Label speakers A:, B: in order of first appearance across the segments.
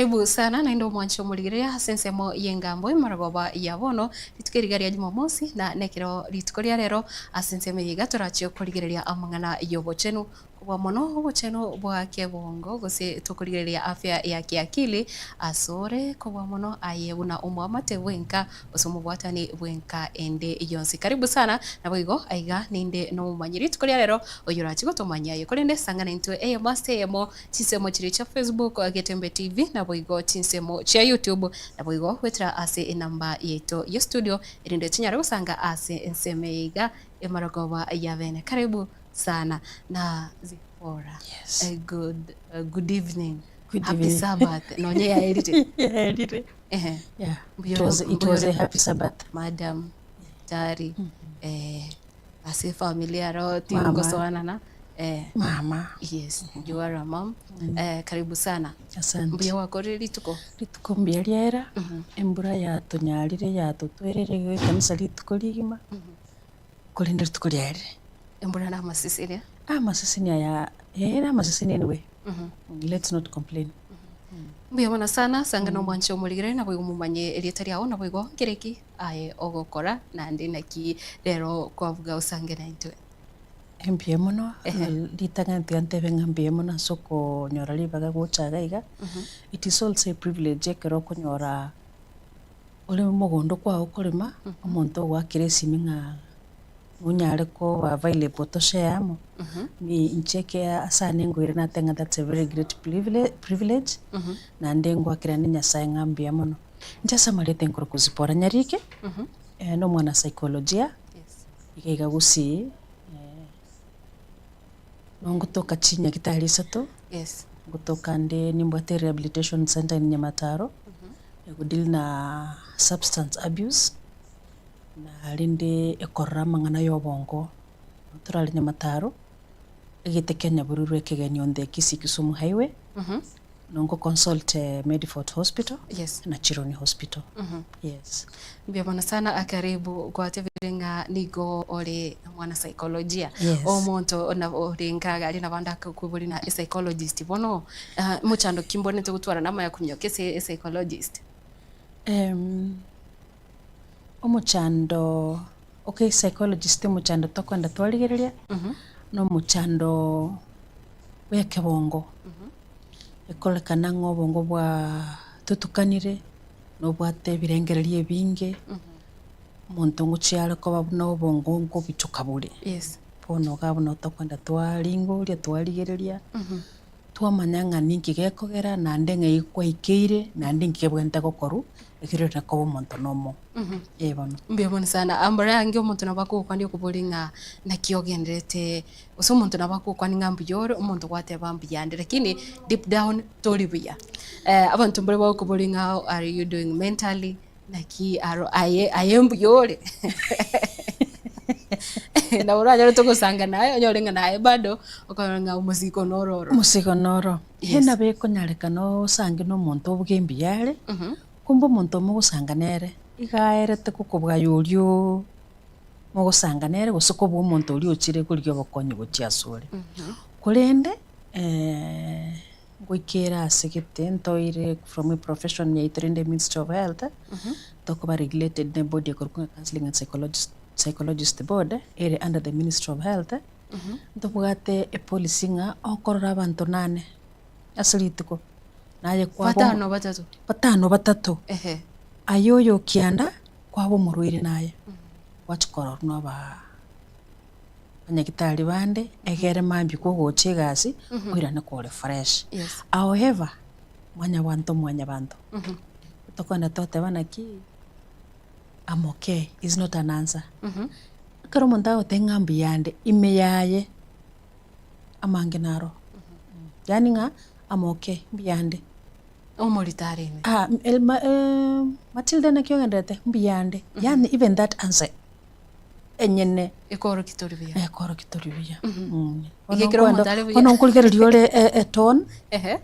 A: Karibu sana naende omwanche omorigereria ase ensemo y'engambo y'omorogoba ya bono, rituko eriga ria Jumamosi, na nekero rituko ria rero ase ensemo eye iga torache korigereria amang'ana y'obochenu. Kobua mono obochenu bwa kebongo gose tokorigereria afya ya kiakili asore kobua mono aye buna omoamate bw'enka gose omobwatani bw'enka ende yonsi. Karibu sana naboigo aiga ninde nomomanyi rituko ria rero oyorache gotomanyia aye korende sang'ana intwe eyemo ase eyemo Chinsemo chiria chia Facebook, Getembe TV, naboigo chinsemo chia YouTube, naboigo goetera ase enamba yaito ye studio erinde chinyare gosanga ase ensemo eye iga emarogoba ya bene. Karibu sana na Zipporah.
B: Yes.
A: A good, a good evening.
B: Good
A: Happy
B: evening.
A: Sabbath. Nonye yaerire.
B: Yaerire.
A: Ehe.
B: Yeah.
A: Mbuya
B: It was, it was a happy Sabbath.
A: Madam Tari. Eh, ase efamily aro
B: Mama.
A: tingosoanana. Eh,
B: Mama.
A: Yes, you are a mom. Eh, karibu sana.
B: Asante.
A: Mbuya gwakorire rituko?
B: Rituko mbuya riaera, embura yatonyarire yatotwerire ekanisa rituko rigima, korende rituko riaerire.
A: Embura na amaseseni?
B: Amaseseni aya, eh namaseseni anyway, let's not complain.
A: Mbuya mono sana, sanga na omwanche omorigere naboigo momanye erieta riao naboigo nkere ki aye ogokora naende naki rero kwabuga osange naintwe.
B: Mbuya mono, ritang'ani tiga ntebe ng'a mbuya mono ase okonyora ribaga gocha iga iga, it is also a privilege ekero okonyora ore mogondo kwao okorema, omonto ogoakera esimi ng'a nonyare koba available toshare amo, inche ekea ase ane nkoira nateba ng'a that's a very great privilege, naende ngoakera ne Nyasaye ng'a mbuya mono. Inche ase amareta nkorokwa Zipporah Nyarike, na omwana saikolojia. Iga iga gusii nongotoka chinyagitari isato,
A: Yes.
B: ngotoka nde nimbwate rehabilitation center in Nyamataro, egodeal na substance abuse, na rende ekorora amang'ana ya obongo, torare Nyamataro, egete kia Nyabururu ekegeni on the Kisii Kisumu highway, Nongo consult Medifort Hospital
A: Yes.
B: na Chironi Hospital. Yes.
A: Mbuya mono sana karibu gwatebire ng'a nigo ore mwana psycholojia
B: Yes.
A: omonto na ore nkaga aria nabo ndakobori na psychologist bono ah, mochando ki mbonete gotwara namaya kominyoka ase epsychologist
B: Em, omochando okay psychologist omochando tokoenda twarigereria, na omochando bwa ekebongo. Ekorekana ng'a obongo bwatotukanire, nobwate ebirengererio ebinge, omonto ngochia are koba buna obongo nkobichoka bore.
A: Yes.
B: Bono iga buna tokoenda twaringoria twarigereria, twamanya ng'a ninki gekogera naende ng'ai kwaikeire, naende inki kebwenerete gokorwa, ekero orenda koba omonto nomo. Eh bono.
A: Mbuya mono sana. Ambora ange omonto nabo akogokwania okoboria ng'a naki ogenderete, gose omonto nabo akogokwania ng'a mbuya ore, omonto gwateba mbuya ande lakini deep down tori buya. Abanto mbare bagokoboria ng'a how are you doing mentally, naki aro aye aye mbuya ore? Nabo oranyore togosanga naye onyore ng'a naye bado okonyora ng'a omosiko noro ororo.
B: Omosiko noro.
A: Yes.
B: Eeh nabo ekonyarekana osange na omonto obuge mbuya are, Kumbe omonto mogosanga nere iga aerete gokobua aye oria mogosanga nere gose kobua omonto oria ochire korigia obokonyi gochia asore. Korende ngoikere ase gete ntoire from a profession yaito rende ministry of health, tokoba regulated ne body ekorokwa ng'a counselling and psychologist psychologist board ere under the ministry of health, ntobwate epolicy ng'a okorora abanto nane ase rituko. Naye kwaba
A: Batano batato.
B: batano batato,
A: Ehe.
B: aye oyo okianda kwaba omorwaire naye, gwachia kororwa na aba abanyagitari bande, egere mambia kogocha egasi, oirane kore fresh.
A: Yes.
B: However, mwanyabanto mwanyabanto, tokogenda twateba naki, I'm okay is not an answer. Ekero omonto agoteba ng'a mbuya ande, ime yaye. amange naro, yaani ng'a amoke mbuya ande.
A: Omorito are ime.
B: Ah, Matilda naki ogendererete? Mbuya ande. Yaani even that answer enyene
A: Ekorokia tori buya.
B: ekorokia tori buya.
A: Iga ekero omonto are buya.
B: Bono nkorigereria ore etone,
A: Ehe.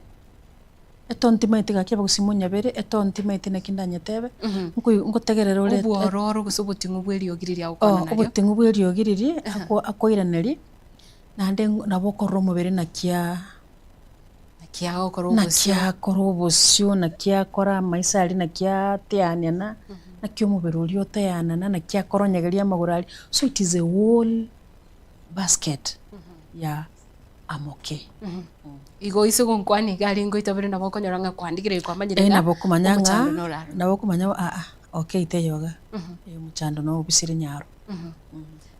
B: etone timaeti gaki abagusii monyabere, etone timaeti naki ndanyetebe, nkoi nkotegerera ore
A: Obwororo gose oboting'u bwa eriogi riria agokwana nario.
B: Oboting'u bwa eriogi riria akoiraneria. Naende nabo okorora omobere naki aa.
A: Kiagokora
B: Naki
A: obosio.
B: akora obosio, naki akora amaiso aria, naki ateanana, naki omobere oria oteanana, naki akoronyegeria amagoro aria, so it is a whole basket ya amoke.
A: Igo ase gonkwana iga aria ngoitabere nabo okonyora ng'a kwandikire kwamanyire
B: Eh,
A: ng'a
B: nabo okomanya ng'a,
A: omochando nore aro.
B: nabo okomanya aa okay teiyo iga, eh omochando no obisire nyaro.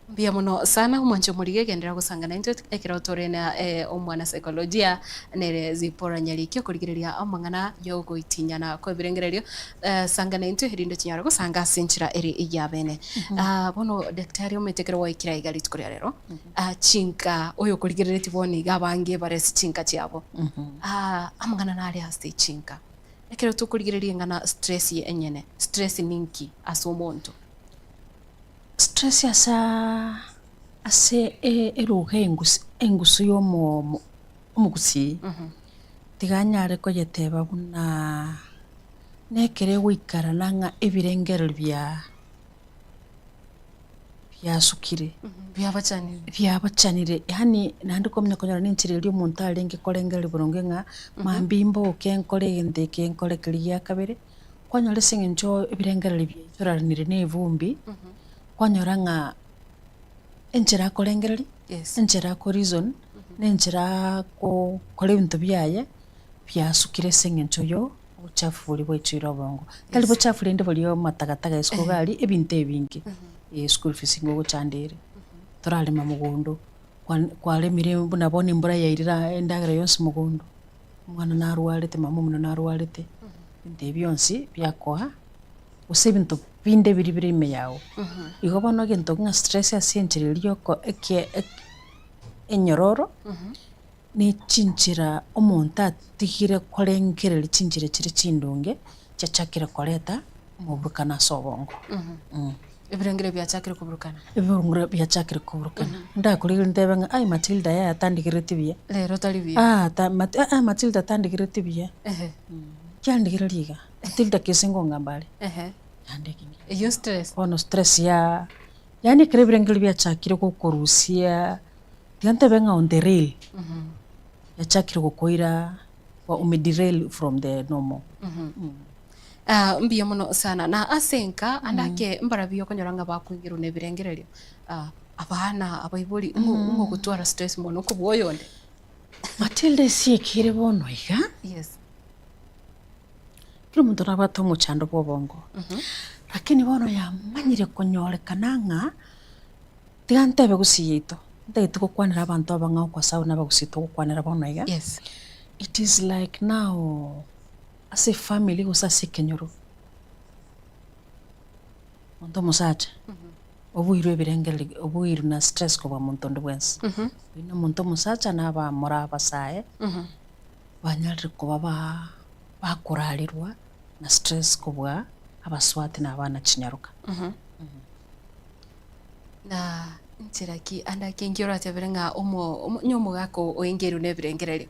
A: Mbuya mono sana omwanche omorige genderera gosanga naintwe ekero tore na omwana saikolojia nere Zipporah Nyariki okorigereria amang'ana yogoitinyana kwebirengererio sanga naintwe erinde chinyare gosanga ase enchera ere eyabene. Bono daktari omanyete ekero gwaikire aiga rituko ria rero chinka oyokorigereretie bono iga abange bare ase chinka chiabo amang'ana nare ase chinka ekero tokorigereria eng'ana stress enyene stress ninki ase omonto?
B: Stress ase ase eruga engusu engusu ya omo omogusii, tiga anyare koyeteba buna nekere egoikarana ng'a ebirengererio bia biasukire,
A: Biabachanire.
B: biabachanire yaani naende kwamanya konyora na enchera eria omonto arenge korengereria boronge ng'a mambia mboke nkore egento eke nkore keria gia kabere. Kwanyora ase eng'encho ebirengererio biaichoranire na evumbi, kwanyora ng'a enchera akorengereria,
A: Yes.
B: enchera ako reason, na enchera akokora ebinto biaye, biasukire ase eng'encho yo obochafu boria bwaichoire obongo. Tari
A: Yes.
B: bochafu rende boria omatagataka isiko iga aria, ebinto ebinge, eh school fees nigo ogochanda ere, torarema mogondo, kwan kwaremire buna bono embura yairire aa endagera yonsi mogondo. Omwana narwarete, mama omino narwarete, ebinto ebi bionsi biakoa, gose ebinto binde biria bire ime yago. Igo bono egento ng'a stress ase enchera eria yoko eke ek enyororo, na echinchera omonto atigire korengereria chinchera chiria chindonge, chiachakire koreta omoburukano ase obongo.
A: Ebirengero biachakire koburukana.
B: Ebirengero biachakire koburukana. Ndakorigereria ntebe ng'a ai Matilda yaya tandigereti buya.
A: Rero tari buya.
B: Ah ta Mati ah ah Matilda tandigereti buya.
A: Ehe.
B: Kiandigereria iga, Matilda kese ngongamba are.
A: Ehe.
B: Naende ekenye.
A: Eyio stress.
B: Bono stress ya yaani ekero ebirengero biachakire gokorusia, tiga ntebe ng'a on the rail, yachakire gokoira ome derail from the normal.
A: Ah, mbuya mono sana. Na ase enka, ande ake mbarabio okonyora ng'a bakoigerwa na ebirengererio, ah, abana, abaibori, ng'o ng'o ogotwara stress mono kobua oyonde?
B: Matilda esiekire bono iga,
A: Yes.
B: kera omonto nabwate omochando bwa obongo, lakini bono yamanyire konyorekana ng'a, tiga ntebe gusii yaito, ntagete gokwanera abanto abang'ao kwa sababu nabagusii togokwanera bono iga,
A: Yes.
B: it is like now. Ase efamiri gose ase ekenyoro, monto omosacha oboirwe ebirengererio oboirwe na stress kobua monto onde bwensi. Oyio na omonto omosacha na abamura abasae, banyarire koba baa bakorarerwa na stress kobua abasubati na abana chinyaroka.
A: Na nchera ki ande ake inki oratebere ng'a omo onye omogaka oengeirwe na ebirengererio,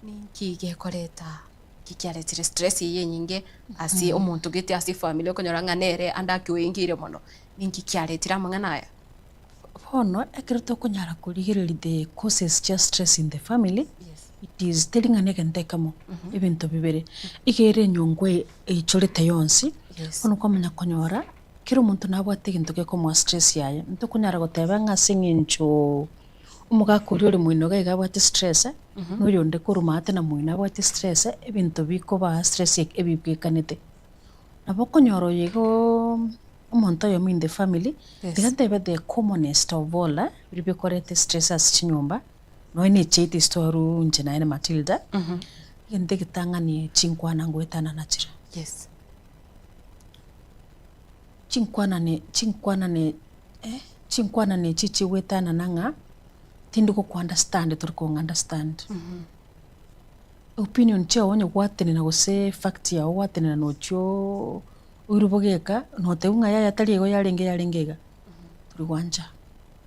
A: ninki gekoreta Nki kiaretire stress eye enyinge ase omonto gete ase efamiri okonyora ng'a nere ande ake oengeire mono, ninki kiaretire amang'ana aya?
B: Bono ekero tokonyara korigereria the causes chia stress in the family, it is teri ng'a na egento ekemo, ebinto bibere, iga ere enyongo eichorete yonsi, bono kwamanya konyora kera omonto nabwate egento gekomoa stress yaye, ntokonyara goteba ng'a ase eng'encho. Omogaka oria ore moino iga iga abwate stress, na oyonde korwa maate na moino abwate stress, ebinto bikobaa stress ebibwekanete. Nabo okonyora oyo igoo omonto oyomo in the family,
A: Yes.
B: tiga ntebe the commonest of all biria bikoreta estress ase chinyomba, nonya na echiaito ase twaruu inche naye na Matilda, egento egetang'ani chinkwana ngoetanana chire.
A: Yes.
B: Chinkwanane chinkwanane eh chinkwanane echi chigoetanana ng'a tindi goko understand tori kong'a understand. Opinion chiago onye gwatenena gose fact yago gwatenena nochiooo oirwe bogeka notebwa ng'a yaya tari igo yarenge yarenge iga, tori gwancha.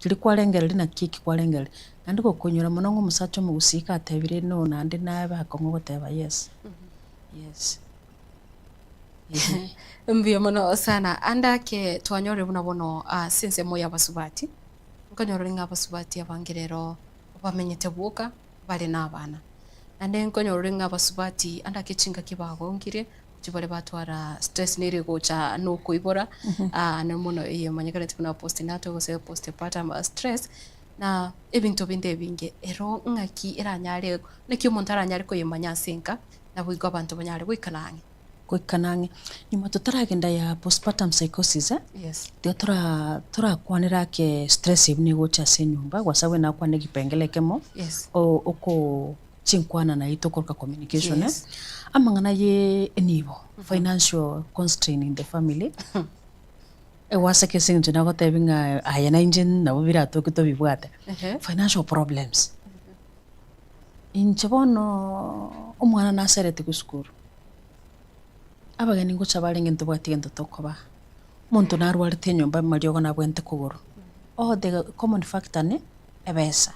B: Riria kwarengereria naki eki kwarengereria, naende gokonyora mono ng'a omosacha omogusii katebire no naende nabe akong'u goteba yes, yes.
A: Mbuya mono sana. Ande ake twanyorire buna bono ase ensemo y'abasubati, nkonyora ore ng'a abasubati abange rero bamenyete boka bare na abana. Naende nkonyora ore ng'a abasubati ande ake chingaki bagongire, gochia bare batwara stress nere egocha na okoibora, na mono eye emanyekanete buna postnatal gose postpartum stress, na ebinto binde ebinge. Ero ng'aki eranyare naki omonto aranyare koyemanya ase enka, naboigo abanto banyare goikana ang'e.
B: Goikana ang'e. Nyuma totaragenda ya postpartum psychosis,
A: Yes.
B: tiga tora torakwanere ake stress eywo buna egocha ase enyomba, kwa sababu nakwane ekipengele ekemo,
A: Yes.
B: o oko chinkwana naye tokoroka communication,
A: Yes.
B: amang'ana ye enibo, financial constrain in the family, egwaseka ase eng'encho nagotebi ng'a aye na inche nabo biratoke tobibwate,
A: Ehe.
B: financial problems. Inche bono omwana naseretigwe esukuru, abageni ngocha barenge ntobwati gento tokobaa, omonto narwarete enyomba amariogo nabwente kogoro, all the common factor ne ebesa.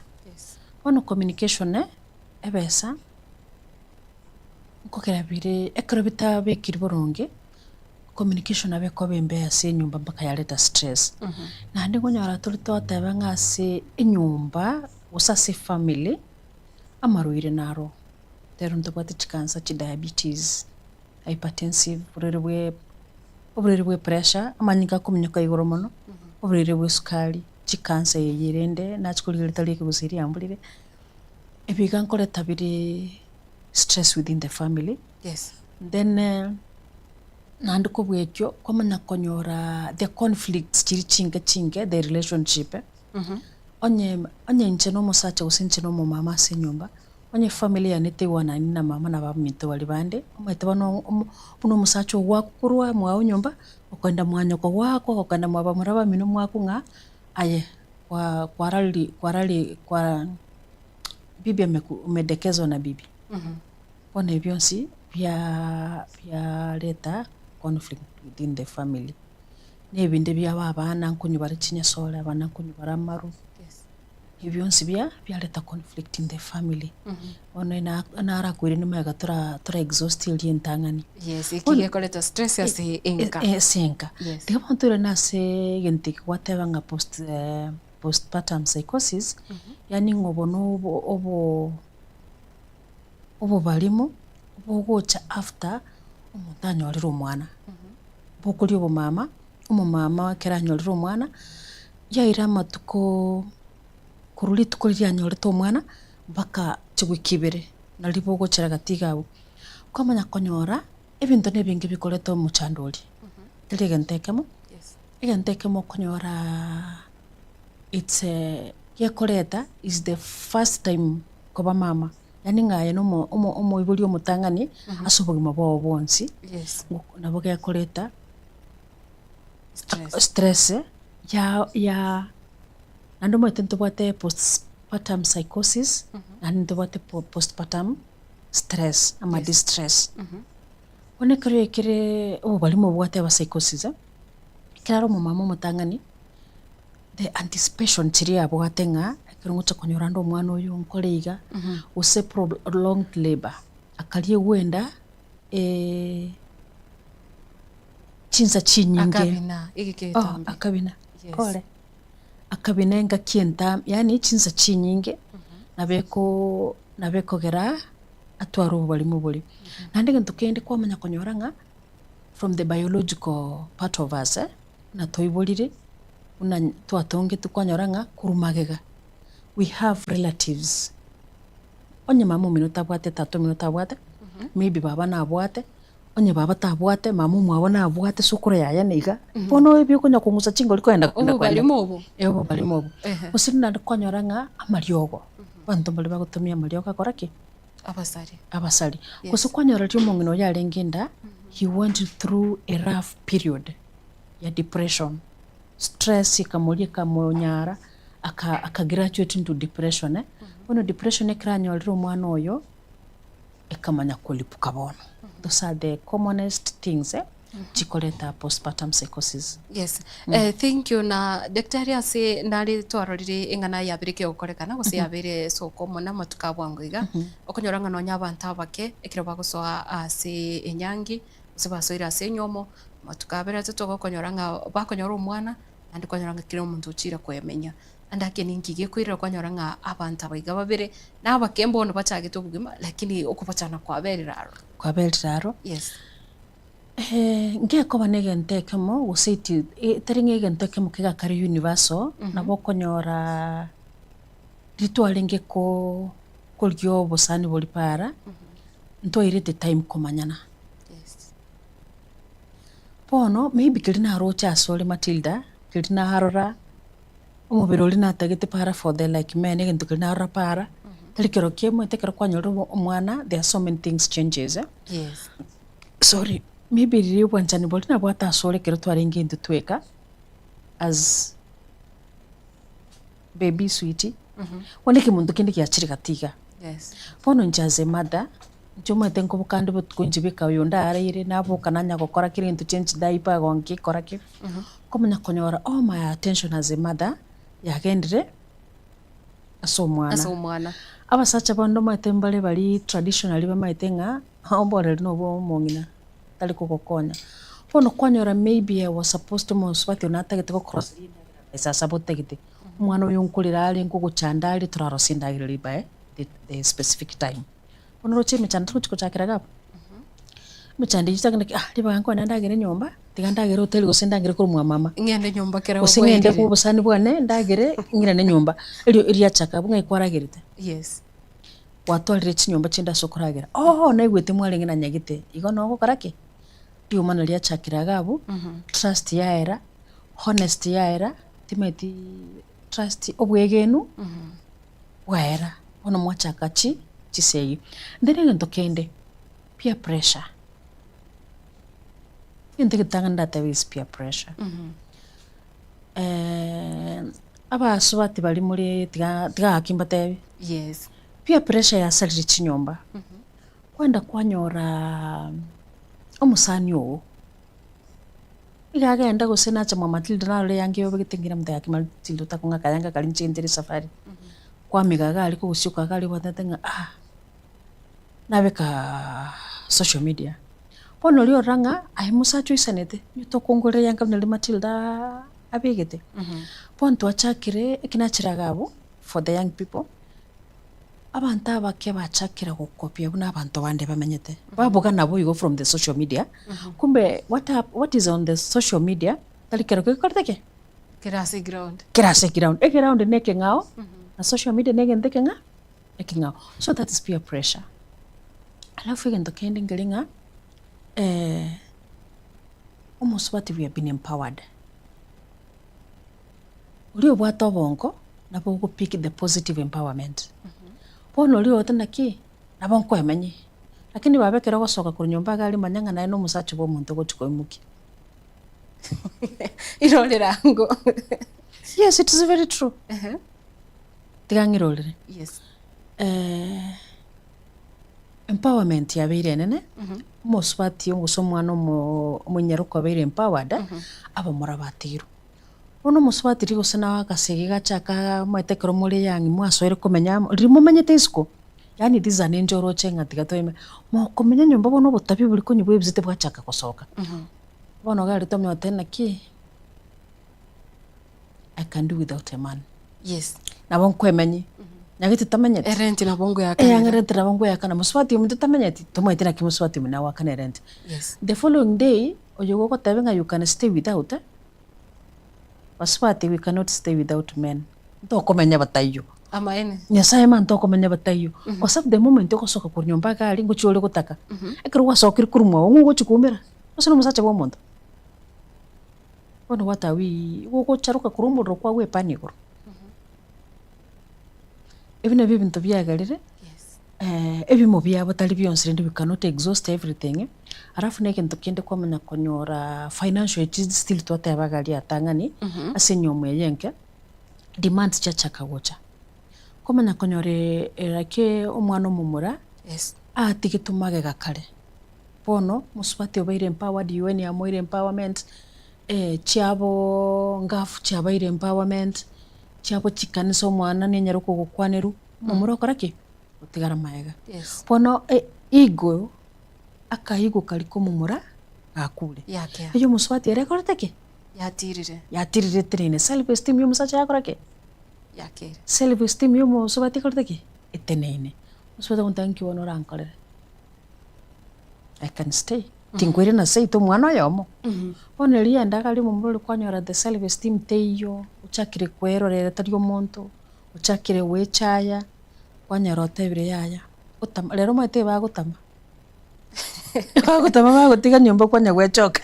B: Bono communication ebesa, nkogera bire ekero bitabekiri boronge, communication nabo ekoba embe ase enyomba mpaka yareta stress. Naende nkonyora tore twateba ng'a ase enyomba gose ase efamily, amarwaire naro, rero ntobwate chicancer, chidiabetes, hypertensive, oborwaire bwe oborwaire bwe pressure, amanyinga akominyoka igoro mono, oborwaire bwa esukari, chicancer eye rende nachia korigereria tari ekegusii riamborire, ebi iga nkoreta bire stress within the family.
A: Yes.
B: Then naende kobua ekio, kwamanya konyora the conflicts chiria chinke chinke the relationship, onye onye inche na omosacha gose inche na omomama ase enyomba, onye efamily yane teigwanani na mama na baminto baria bande, omanyete bono omo buna omosacha ogwakwa korwa mwao nyomba, okoenda mwa nyoko gwakwa, okoenda mwa bamura bamino mwakwa ng'a aye kwa kwarari kwarari kwa bibi ameku umedekezwa na bibi. Bono ebi bionsi biaa biareta conflict within the family. Na ebinde biabo abana nkonywa bare chinyasore, abana nkonywa bare amaru, ebi bionsi bia biareta conflict in the family. Bono ina narakoiranie magega tora tora exhaust eria entang'ani.
A: Yes, eki
B: Bono
A: gekoreta stress ase enka.
B: ase enka.
A: Yes.
B: Tiga bono toirane ase egento eke gwateba ng'a post postpartum psychosis, yaani ng'a obo na obo obo obobarimo bogocha after omonto anyorire omwana. Bokoria obomama, omomama ekero anyorire omwana, yaira amatukooo korwa rituko riria anyorete omwana mpaka chiwiki ibere, nari bogochera gati iga abwo. Kwamanya konyora, ebinto na ebinge bikoreta omochando oria, tari egento ekemo, egento ekemo okonyoraaa it's a gekoreta is the first time koba mama, yaani ng'a aye na omo omo omoibori omotang'ani ase obogima bwao bwonsi,
A: Yes.
B: nabo gekoreta
A: Stress.
B: stress ya ya naende omanyete ntobwate postpartum psychosis, naende ntobwate po postpartum stress ama
A: Yes.
B: distress. Bono ekero ekere obobarimo obwate aba psychosis, ekero are omomama omotang'ani, the anticipation chiria abwate ng'a ekero ngocha konyora ande omwana oyo nkore iga, gose prolonged labour, akariegwa enda chinsa chinyinge,
A: Akabina, egeka
B: oh
A: egetambe.
B: akabina,
A: Yes.
B: pole, akabina engaki entambe yaani chinsa chinyinge, nabo eko nabo ekogera atware obobarimo boria. Naende egento kende kwamanya konyora ng'a from the biological part of us. Buna toiborire, buna twatongetwe kwanyora ng'a korwa magega we have relatives. Onye mama omino tabwate tata omino tabwate, maybe baba nabwate, onye baba tabwate mama omwabo nabwate sokoro yaye niga, bono ebi okonya kong'usa chingori kogenda kogenda kogenda.
A: Obobarimo obo.
B: Eh obobarimo obo.
A: Ehe.
B: Gose naende kwanyora ng'a amariogo, abanto mbaria bagotumia amariogo akora ki?
A: Abasari.
B: Abasari.
A: Yes.
B: Gose kwanyora riria omong'ina oyo arenge enda, he went through a rough period ya depression, stress ekamoria ekamonyara, aka aka graduate into depression eh, bono depression ekero anyorire omwana oyo, ekamanya kolipuka bono. Those are the commonest things eh, chikoreta postpartum psychosis.
A: Yes. Eh, thank you na daktari ase nare twarorire eng'ana yabere kegokorekana gose yabere esoko mono amatuko a bwango iga, okonyora ng'a nonya abanto abake ekero bagosoa ase enyangi gose basoire ase enyomo, amatuko abere atato okonyora ng'a bakonyora omwana. Naende kwanyora ng'a kera omonto ochire koyamenya. Naende ake ninki gekoirera kwanyora ng'a abanto aba iga babere, na abake mbono bachagete obogima, lakini okobachana kwaberire aro.
B: Kwaberire aro.
A: Yes.
B: Ngekoba na egento ekemo gose iti tari ng'a egento ekemo kegakare universal, nabo okonyora riria twarenge ko korigia obosani boria para, ntwairete time komanyana.
A: Yes.
B: Bono maybe keria naroche asore Matilda, keria narora omobere oria natagete para for the like men egento keria narora para, tari kero kiamoete ekero kwanyorire omo omwana there are so many things changes eh.
A: Yes.
B: Sorry, maybe riria obwanchani boria nabwate asore ekero twarenge intwe tweka as baby sweetie, bono ekemonto kende giachire gati igaa.
A: Yes.
B: Bono inche as a mother, inche omanyete nkoboka nde botuko inche beka oyo onde araire, naboka nanya gokora kera egento change diaper agonkia kora ki, nkomanya konyora all my attention as a mother yagendire ase omwana.
A: Ase omwana.
B: Abasacha bande omanyete mbare baria traditionally bamaete ng'a oboreri nobo omong'ina tari kogokonya. Bono kwanyora maybe I was supposed to omosubati oyo natagete gokoroseria endagera by saa saba otagete, omwana oyo nkorera are nkogochanda are torarosie endagera eria by the specific time. Bono oroche emechando togochi gochakera iga abwo, emechando eyio chitagete naki ah ribaga nkoenda ndagere nyomba, tiga ndagere hoteli gose ndagere korwa mwa mama.
A: Ng'ende nyomba kera
B: Gose ng'ende bwa obosani bwane ndagere ng'irane nyomba, erio riachaka abwo ng'ai kwaragerete?
A: Yes.
B: Gwatwarire chinyomba chinde ase okoragera, ooh naigwete mwarenge na nyagete, igo nogokora ki? Riomana riachakire iga abwo, trust yaera, honesty yaera, timanyeti trust obwegenu bwaera, bono mwachaka chi chisegi. Then egento kende, peer pressure, egento egetang'ani ndatebe is peer pressure. Abasubati baria more tiga tiga gaki mbatebi,
A: Yes.
B: peer pressure yasarire chinyomba, kwenda kwanyora omosani oo, iga agenda gose nacha mwa Matilda narora eyanga eyobegete ng'ina monto gaki Matilda otakong'a akayanga karia inche ntere esafari, kwamiga iga aria kogosioka iga aria obwatete ng'a ah, nabeka social media. Bono oria orora ng'a aye mosacha oisanete, onye tokongorera eyanga buna riria Matilda abegete. Bono twachakire eki nachire iga abwo for the young people, abanto abake bachakire gokopia buna abanto bande bamenyete, baboga nabo igo from the social media, kumbe what hap what is on the social media, tari kero kekorete ki?
A: Kere ase eground.
B: Kere ase eground. Eground na ekeng'ao, na social media na egento ekeng'a ekeng'ao. So that is peer pressure. Alafu egento kende nkeri ng'a omosubati we have been empowered. Oria obwate obongo nabo ogo pick the positive empowerment. Bono oria ogote naki, nabo nkoemenye, lakini baba ekero ogosoka korwa nyomba iga aria manya ng'a naye na omosacha bwa omonto ogochi koimokia.
A: Irorera ango.
B: Yes it is very true. Tiga ng'irorere.
A: Yes.
B: Empowerment yabeire enene, omosubati gose omwana omo omonyaroka obeire empowered, abamura batigirwe. Bono omosubati riria gose nawe agasegi gachaka omanyete ekero more young mwasoire komenya amo, riria momenyete isiko, yaani this is an angel oroche ng'a tiga toime, mokomenya nyomba bono obotabi boria konya bwebisete bwachaka gosoka. Bono iga aria tomanya goteba naki, I can do without a man.
A: Yes.
B: Nabo nkoemenye, nyagete tamenyeti.
A: Erenti nabo ngoyakanera.
B: Eyang'e erenti nabo ngoyakana, mosubati ominto tamenyeti, tomaete naki mosubati ominto nagoakana erenti.
A: Yes.
B: The following day, oyo ogoteba ng'a you can stay without, basubati we cannot stay without men, ntokomenya bataiyo.
A: Amaene.
B: Nyasaye ma ntokomenya bataiyo, kwa sababu the moment ogosoka korwa nyomba iga aria ngochia ore gotaka, ekero gwasokire korwa mwao ng'o ogochia koumera? Gose na omosacha bwa omonto? Bono what are we, igo ogocharoka korwa omorero kwagwa epani igoro. Ebi nabio ebinto biagerire, ebimo biabo tari bionsi rende we cannot exhaust everything, alafu na egento kende kwamanya konyora financial echi still twateba iga aria atang'ani, ase enyomo eye enke, demands chiachaka gocha. Kwamanya konyora like omwana omomura, atigetwe magega kare. Bono mosubati obeire empowered, UN yamoeire empowerment, chiabo ngafu chiabaire empowerment, chiabo chikanisa omwana nenyare kogokwanerwa, omomura okora ki? Otigara maega.
A: Yes.
B: Bono ego, akaigo karia ka omomura gakure.
A: Yakea.
B: Eywo omosubati ere ekorete ki?
A: Yatirire.
B: Yatirire eteneine. Self esteem ya omosacha yakora ki?
A: Yakeire.
B: Self esteem ya omosubati ekorete ki? Eteneine. Omosubati agontebia nki bono orankorere? I can stay. Tinkoirana seito omwana oyomo. Bono erio endaga ria omomura oria kwanyora the self esteem teiyo, ochakire kwerorera tari omonto, ochakire goechaya, kwanyora otebire yaya, otama rero omanyete bagotama. Bagotama bagotiga nyomba kwanya gwechoka.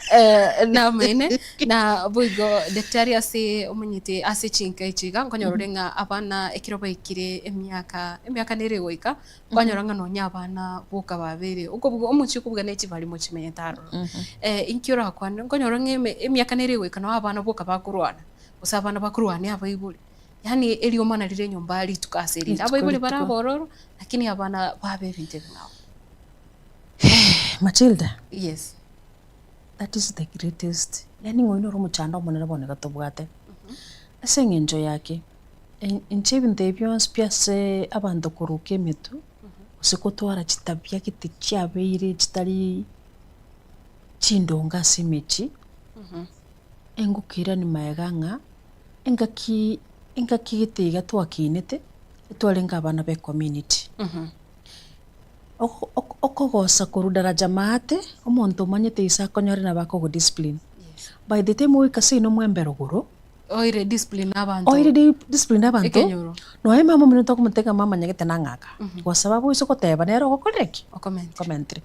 A: Namaene, na boigo daktari ase omanyete ase chinka echi iga, nkonyora ore ng'a abana ekero baikire emiaka, emiaka nere egoika, Kwanyora ng'a nonya abana boka babeire okobuga omochie okobuga ne chibari mochimenyete aroro. Inki orakwane? Nkonyora ng'a eme emiaka nere egoika nabo abana boka bakorwana, gose abana bakorwania abaibori. Yaani eriomana rire enyomba rituko ase erinde.
B: Rituko
A: Abaibori bare
B: rituko.
A: abororo, lakini abana babe ebinto ebing'ao.
B: Matilda,
A: Yes.
B: that is the greatest, yaani ng'a oyio noro omochando omonene bono iga tobwate. Ase eng'encho yake, Inche ebinto ebi bionsi pi ase abanto koruka emetwe, gose kotwara chitabia gete chiabeire chitari chindonge ase emechie, engokeirani magega ng'a engaki engaki gete iga twakinete, etwarenge abana ba ecommunity. Oko okogosa korwa daraja maate, omonto omanyete ise akonyore nabo akogodiscipline. By the time ogoika seino mwembe rogoro,
A: Oire discipline abanto.
B: Oire discipline abanto,
A: Ekenyoro.
B: nonya mama omino tokomotebia ng'a mama nyagete nang'aka, kwa sababu oise goteba nere ogokorire ki?
A: Okomentire.
B: Okomentire.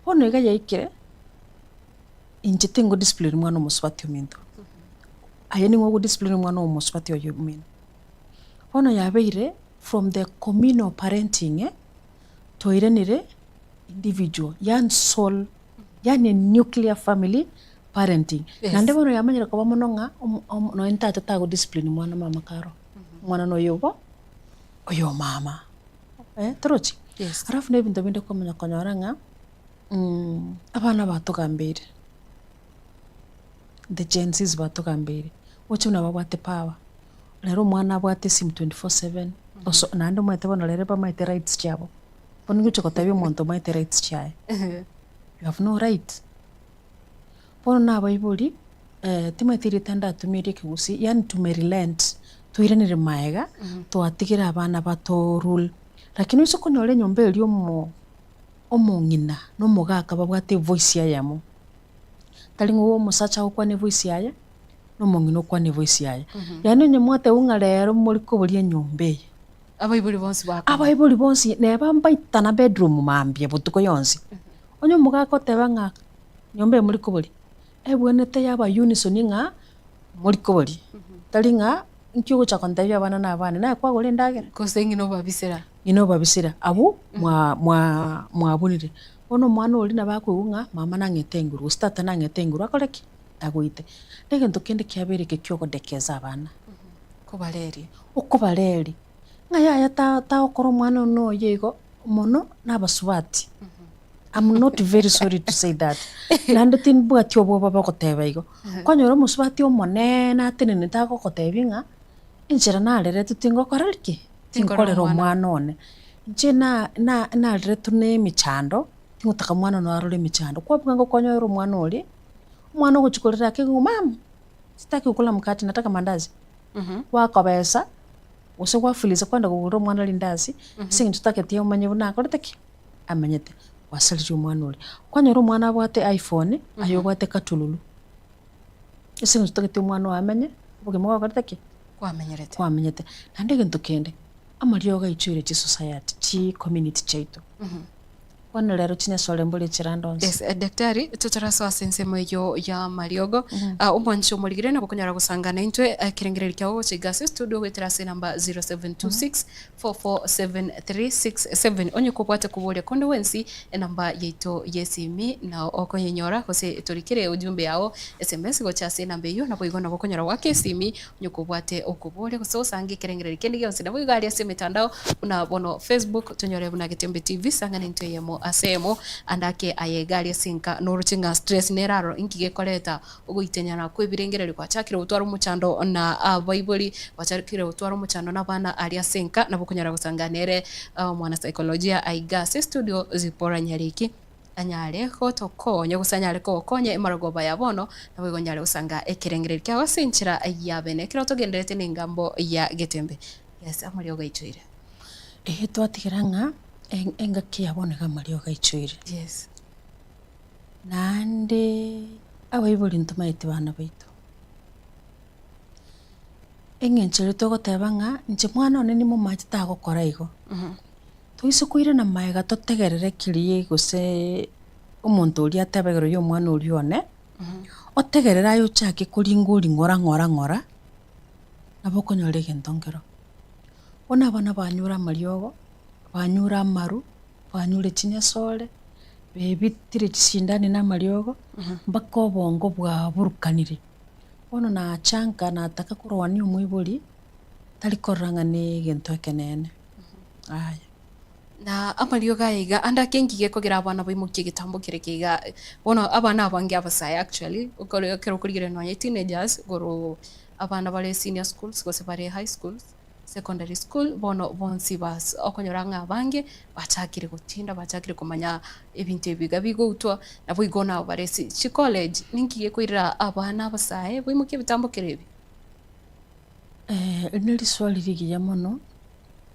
B: Bono iga yaikire, inche tingo discipline mwana omosubati ominto, aye ning'o ogo discipline omwana omosubati oyo omino. Bono yabeire from the communal parenting twairanire individual, yaani sole, yaani nuclear family parenting.
A: Yes.
B: Naende bono yamanyire koba mono ng'a omo- omo nonye tata tago discipline mwana mama karo, omwana na oyo obo, oyo mama, eh torochi?
A: Yes.
B: Alafu na ebinto binde kwamanya konyora ng'a abana batogambeire, the Gen Zs batogambeire, oche buna babwate power, rero omwana abwate esimu 24/7, oso naende omanyete bono rero bamaete rights chiabo, bono ngocha gotebia omonto omanyete rights chiaye, you have no right. Bono nabaibori, timanyeti erieta ndatumie ria ekegusii, yaani tumerelent, toiranere maega, twatigera abana bato rule. Lakini oise konyora enyomba eria omo omong'ina na omogaka babwate evoice eyemo, tari ng'a omosacha agokwana evoice yaye, na omong'ina okwane evoice yaye. Yaani onye mwatebwa ng'a rero more koboria enyomba eye,
A: Abaibori bonsi bakaba.
B: abaibori bonsi neba mbaitana bedroom mambia botuko yonsi, onye omogaka oteba ng'a nyomba eye morikoboria, ebwenerete yaba unison ng'a morikoboria, tari ng'a inki ogocha kontebia abana na abane, naye kwagora endagera?
A: Gose ng'ina obabisera.
B: Ng'ina obabisera, abwo mwa mwa mwabunire. Bono omwana oria nabo akoigwa ng'a mama nang'ete enguru gose tata nang'ete enguru akore ki? Agoite. Na egento kende kiabeire eke kia ogodekeza abana.
A: Kobareria.
B: Okobareria, ng'a yaya ta tagokora omwana one oyo igo, mono na abasubati. I'm not very sorry to say that, naende timbwati obwoba bogoteba igo. Kwanyora omosubati omoneene atenenete agogotebia ng'a, enchera nareretwe tingokora ki? Tinkorera omwana one. Inche na na nareretwe na emechando, tingotaka mwana one arore emechando. Kwabuga ng'a okonyora omwana oria, omwana ogochia korera ake ng'a mama, sitaki kukula mkate nataka mandazi, gwakobesa. Gose gwafulisa kwenda kogorera omwana rindasi, ase eng'encho otagete omanye buna akorete ki? Amenyete. Gwasaririe omwana oria. Kwanyora omwana abwate iPhone, aye obwate katululu. Ase eng'encho otagete omwana oye amenye, obogima gwakorete ki?
A: Kwamenyerete.
B: Kwamenyete. Naende egento kende, amariogo aichoire chisociety, chicommunity chiaito. Bono rero chinyasore mbore chirande onsi.
A: Yes, daktari, totarasoa ase ensemo eyio ya amariogo, omwanchi omorigire nabo okonyara gosanga naintwe ekerengererio kiao gocha iga ase estudio goetera ase enamba 0726447367 onye kobwate koboria konde gwensi enamba yaito y'esimi nao okonyenyora gose torikere ujumbe yao sms gocha ase enamba eyio naboigo nabo okonyora goaka esimi onye kobwate okoboria gose osange ekerengererio kende gionsi naboigo aria ase emetandao buna bono Facebook tonyore buna Getembe TV sang'ana intwe eyemo ase eyemo ande ake aye iga aria ase enka noroche ng'a stress nere aroro inki gekoreta ogoitenyana kwa ebirengererio gwachakire gotwara omochando na abaibori gwachakire gotwara omochando na abana aria ase enka nabo okonyara gosanga nere omwana saikolojia aiga ase estudio Zipporah Nyariki. Anyare gotokonya gose anyare kogokonya emarogoba ya bono, naboigo onyare gosanga ekerengererio kiao ase enchera ya bene. Ekero togendererete nengambo ya getembe. Yes, amariogo aichoire.
B: Eeh twatigera ng'a engaki ya bono iga amariogo aichoire.
A: Yes.
B: Naende abaibori ntomaeti bana baito. Eng'encho eria togoteba ng'a inche mwana one nimomache tagokora igo. Toise koirana magega totegerere keria gose omonto oria atebe igoro ya omwana oria one, otegerere aye ochake koringa oria ng'ora ng'ora ng'ora, nabo okonyora egento nkero. Bono abana banyure amariogo, banyure amaru, banyure chinyasore, bebitire chisindani na amariogo, mpaka obongo bwaburukanire. Bono nacha nka nataka korwania omoibori, tari korora ng'a na egento ekenene. Aya.
A: Na amariogo aya iga, ande ake ngige kogera abana baimokie egetambo kere eke iga, bono abana abange abasae actually, okore ekero okorigereria nonye teenagers, igoro abana bare senior schools gose bare high schools, secondary school, bono bonsi bas okonyora ng'a abange bachakire gotinda, bachakire komanya ebinto ebi iga bigoutwa, naboigo nabo bare ase chicollege, ninki gekoirera abana abasae baimokie ebitambo kere ebi?
B: Eri ne riswali rigiya mono,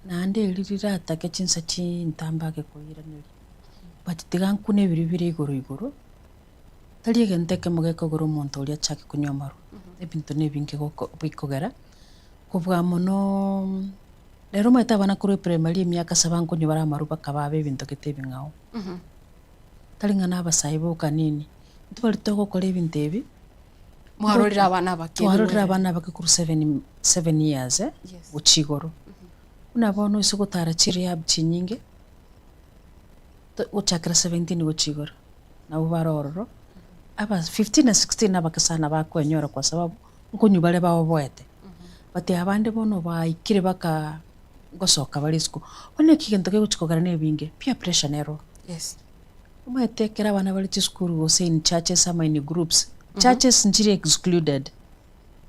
B: naende eri riratake chinsa chintambe ake koiraneria, but tiga nkune ebiria bire igoro igoro, tari egento ekemo gekogera omonto oria achake konywa amarwa, ebinto na ebinge goko bikogera, kobua monoooo, rero omanyete abana korwa eprimary emiaka saba nkonywa bare amarwa mpaka babe ebinto gete ebing'ao. Tari ng'a na abasae boka nini, intwe baria togokora ebinto ebi.
A: Mwarorire abana abake
B: Twarorire abana abake korwa seven, seven years eh,
A: Yes.
B: gochia igoro. Buna bono ase gotara chirehab chinyinge, to- gochakera 17 gochia igoro, nabwo bare ororo, aba 15 na 16 nabake sana bakoenyora kwa sababu, nkonywa bare baoboete. But abande bono baikire baka ngosoka bare isiko. Bono eki egento kegochia kogera na ebinge, peer pressure nero.
A: Yes.
B: Omanyete ekero abana bare chisukuru gose in churches ama in groups, churches nchiri excluded.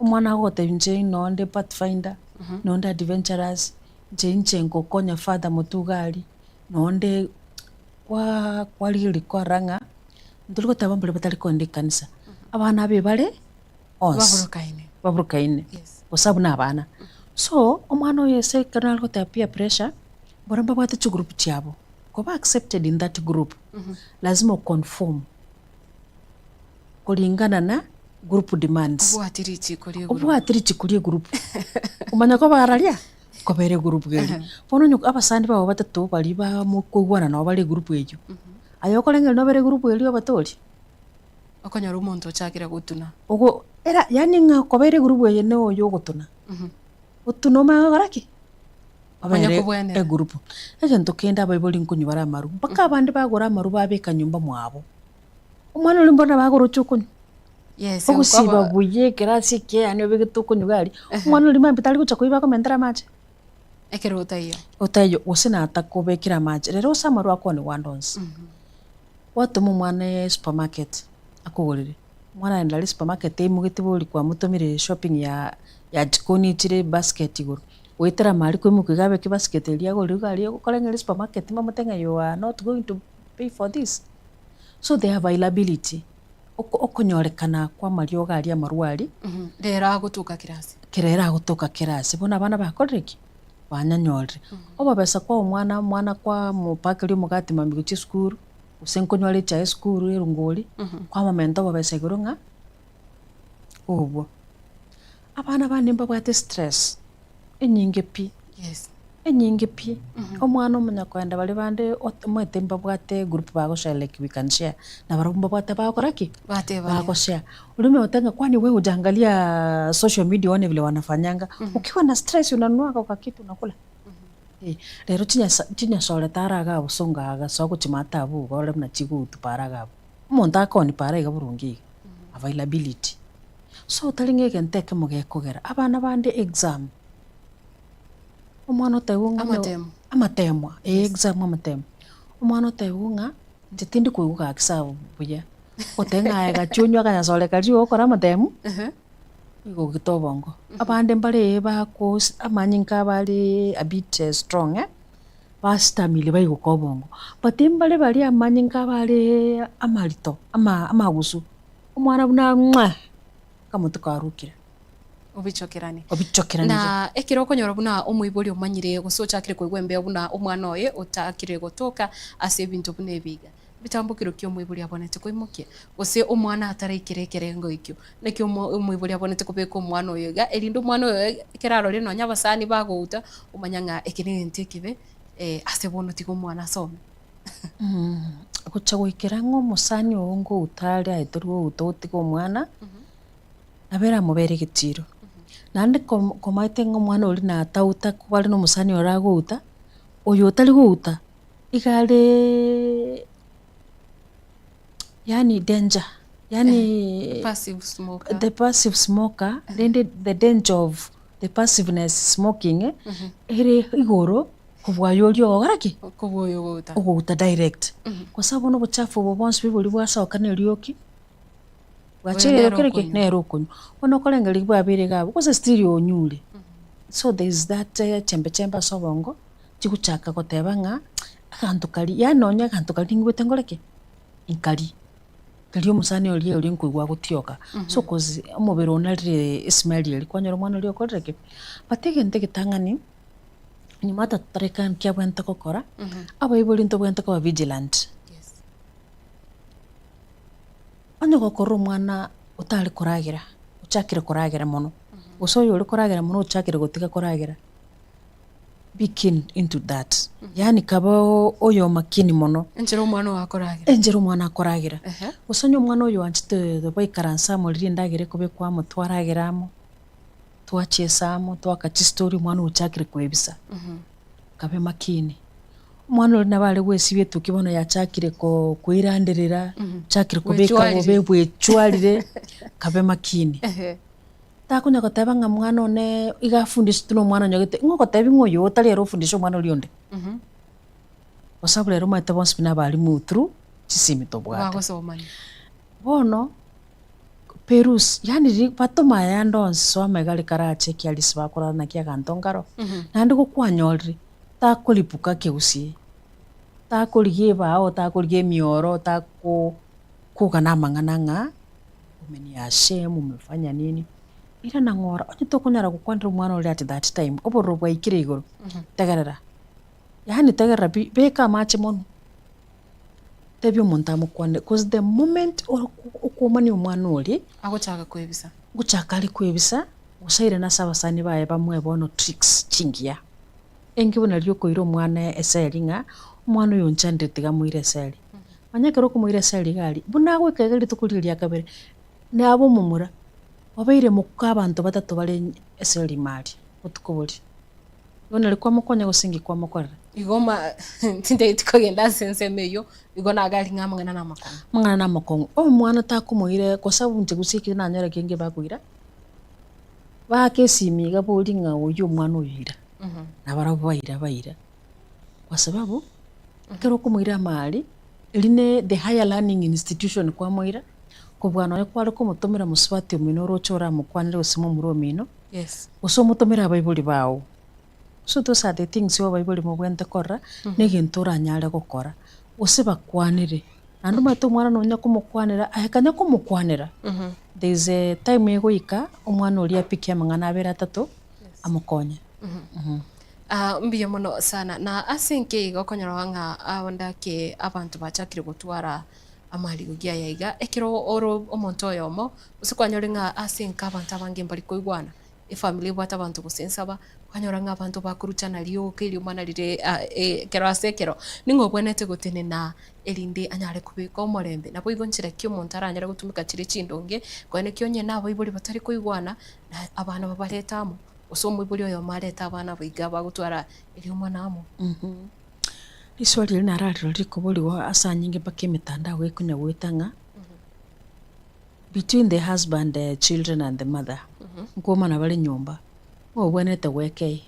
B: Omwana agogotebia inche nonde pathfinder, nonde adventurous, inche inche ngokonya father motuga aria, nonde kwa kwarigereria kwarora ng'a ntori goteba mbaria batari kogenda ekanisa, abana abe bare onsi
A: Baburukaine.
B: baburukaine,
A: Yes.
B: gose abwo na abana. So, omwana oyo ase ekero nare goteba peer pressure, mbaro mbabwate chigroup chiabo. Koba accepted in that group, lazima o conform kulingana na group demands.
A: Obwati richiko rie group.
B: Obwati richiko rie group. Omanya koba araria, kobera egroup eria. Bono onye abasani bao batato baria bamokoigwana nabo bare egroup eyio, aye okoreng'ereria nobere egroup eria obatorie?
A: Okonyora omonto ochakire gotuna.
B: Ogo era yaani ng'a kobeire egroup eye na oyo ogotuna, otuna omanye gokora ki?
A: Onye
B: Babere
A: kobwenera.
B: egroup. Egento kende abaibori nkonywa bare amaru, mpaka abande bagora amaru babeka nyomba mwabo. Omwana oria mbona bagoroche okonywa,
A: Yes,
B: ogosiba
A: okoba
B: buya ekerasi ekiya yaani obegete okonywa iga aria, omwana oria mambia tari gocha koiba akomentere amache.
A: Ekero otaiyo.
B: Otaiyo, gose natakobekera amache, rero ase amaru akoonigwa ande onsi. Gwatoma omwana esupermarket akogorere, omwana aenda aria esupermarket aimogete bori kwamotomire shopping ya ya jikoni echire ebasket igoro, goetera amari koimoka iga abeke ebasket eria agorire iga aria okoreng'eria esupermarket mbamotebie ng'a you are not going to pay for this. So the availability, oko okonyorekana kwa amariogo aria amarwa aria,
A: Rero agotoka kera ase.
B: Kera ere agotoka kera ase, bono abana bakorire ki? Banyanyorire. Obobesa kwa omwana, omwana kwamopakeria omogati mambia gochia esukuru, gose nkonywa are echae esukuru erongori, kwamomenta obobesa igoro ng'a obwo. Abana bande mbabwate estress enyinge pi,
A: Yes.
B: enyinge pi. Omwana omanya koenda baria bande ot omanyete mbabwate egroup bagoshare like we can share, nabarabwo mbabwate bagokora ki?
A: Batebania.
B: Bagoshare. Oria omanye goteba ng'a kwani wewe hujaangalia social media uone vile wanafanyanga, ukiwa na stress unanunuanga kakitu unakula. Eh, rero chinyasa chinyasore tara iga abwo songa agasoa gochimata abwo iga orore buna chigoutu para iga abwo. Omonto akoni para iga boronge iga, availability. So tari ng'a egento ekemo gekogera, abana bande exam, omwana otebiwa ng'a onye
A: Amatemo.
B: amatemwa, eh exam amatemo. Omwana otebiwa ng'a inche tindi koigwa gaki sawa buya, otebe ng'a aye gachia onywe akanyasore karia ogokora amatemu, nigo ogite obongo. Abande mbare bakos amanyinga abo are a bit strong eh, Basitamire baigoka obongo. But mbare baria amanyinga abare amarito, ama amagusu, omwana buna ng'aa, akamotu karokire.
A: Obichokeranie.
B: Obichokeranire.
A: Na ekero okonyora buna omoibori omanyire gose ochakire koigwa embeo buna omwana oye otakire gotoka ase ebinto buna ebi iga, Egetambokero ki'omoibori abonete koimokia, gose omwana ataraikera ekerengo ekio, naki omoibori abonete kobeka omwana oyo iga, erinde omwana oyo ekero arorire nonya abasani bagouta, omanya ng'a eke negento ekebe ase bono tiga omwana asome.
B: Gocha goikera ng'a omosani oo ngouta are aye tori gouta otige omwana, nabo eramobere egetiro. Naende komaete ng'a omwana oria natauta kobare na omosani ore agouta, oyo otari gouta. Iga are yaani danger, yaani
A: Passive smoker.
B: the passive smoker rende the danger of the passiveness smoking ere igoro kobua oria ogokora ki?
A: Kobua oyo ogouta.
B: Ogouta direct. Kwa sababu bono obochafu obo bwonsi pi boria bwasoka na erioki, bwachire
A: Oyo nere
B: kere ki?
A: okonywa.
B: Nere okonywa. Bono okorengereria bwabeire iga abwo, gose still onyure. So there is that chembe chembe ase obongo. Chigochaka goteba ng'a aganto karia, yaani nonye aganto karia ningwete nkore ki? Nkarie. Karia omosani oria oria nkoigwa agotioka. So cause omobere onarire esmell eria, kwanyora omwana oria okorire ki? But egento egetang'ani, nyuma ata totareka nki abwenerete gokora, abaibori ntobwenerete koba vigilant. Onye gokorora omwana otare koragera, ochakire koragera mono, gose oyore koragera mono ochakire gotiga koragera. Be keen into that, yaani kaba oyo makini mono.
A: Enchera omwana oyo akoragera.
B: Enchera omwana akoragera. Gose onye omwana oyo oanchete baikaranse amo riria endagera ekobekwa amo twaragera amo, twachiesa amo, twaka chistori omwana ochakire koebisa, kabe makini. Omwana oria nabo are goesibia etukia bono yachakire koiranderera, ochakire kobeka bobe bwechwarire, kabe makini. Takonya goteba ng'a mwana one iga afundiswe na omwana onyogete, ng'a ogotebi ng'a oyo otari ere ofundishe omwana oria onde. Kwa sababu rero omanyete bonsi pi nabalimu through chisimi tobwate.
A: Bagosomania.
B: Bono, peruse, yaani riria batoma aya ande onsi soa amaiga aria karache ekiarisi bakorara naki aganto nkaro, naende gokwanyorire, takoripuka ekegusii, takorigia ebao, takorigia emioro, tako kogana amang'ana ng'a. Umeniashame, umefanya nini, irana ng'ora, onye tokonyara gokwanera omwana oria at that time, obororo bwaikire igoro, tegerera, yaani tegerera pi, beka amache monwe, tebia omonto amokwanere, cause the moment okomania omwana oria,
A: Agochaka koebisa.
B: Ngochaka are koebisa, gose airane ase abasani baye bamoe bono tricks chingiya. Enki buna riria okoira omwana eseri ng'a, omwana oyo onchandire tiga moire eseri. Manya ekero okomoira eseri iga aria, buna agoika iga rituko riria ria kabere, nabe omomura, obeire moka abanto batato bare eseri ime aria, botuko boria. Igo nari kwamokonya gose inki kwamokorera?
A: Igo ma tintageti kogenda ase ensemo eyio, igo nagari ng'a amang'ana namakong'u.
B: Amang'ana namakong'u. Omwana takomoira kwa sababu inche gose ekero nanyora kenge bakoira, baake esimi iga borie ng'a oyio omwana oyo ira, nabarabwo baira baira. Kwa sababu, ekero okomoira amari, eri ne the higher learning institution kwamoira, kobua nonye kware komotomera mosubati omino oroche oramokwanere gose momura omino, gose omotomere abaibori bao. So those are the things abaibori mobwenerete korora, na egento oranyare gokora, gose bakwanere. Naende omanyete omwana nonya komokwanera, aye kanya komokwanera, there is a time egoika, omwana oria apikie amang'ana abere atato, amokonye.
A: Mbuya mono sana. Na ase enki iga okonyora ng'a abande ake abanto bachakire gotwara amarigogi aya iga, ekero ore omonto oyomo, gose kwanyore ng'a ase enka abanto abange mbari koigwana, efamiri ebwate abanto gose ensaba, kwanyora ng'a abanto bakoruchana rioka eriomana rire ekero ase ekero, ning'o obwenerete gotenena erinde anyare kobeka omorembe. Naboigo nchera ki omonto aranyare gotumeka chire chindonge, koene ki onye nabaibori batari koigwana, na abana babarete amo. Gose omoibori oyomo arete abana aba iga bagotwara eriomana amo.
B: Riswali eri nararire rikoborigwa ase anyinge mpaka emetandao ekonya goeta ng'a between the husband, the children and the mother, nkomana bare nyomba, ng'a obwenerete gwekei.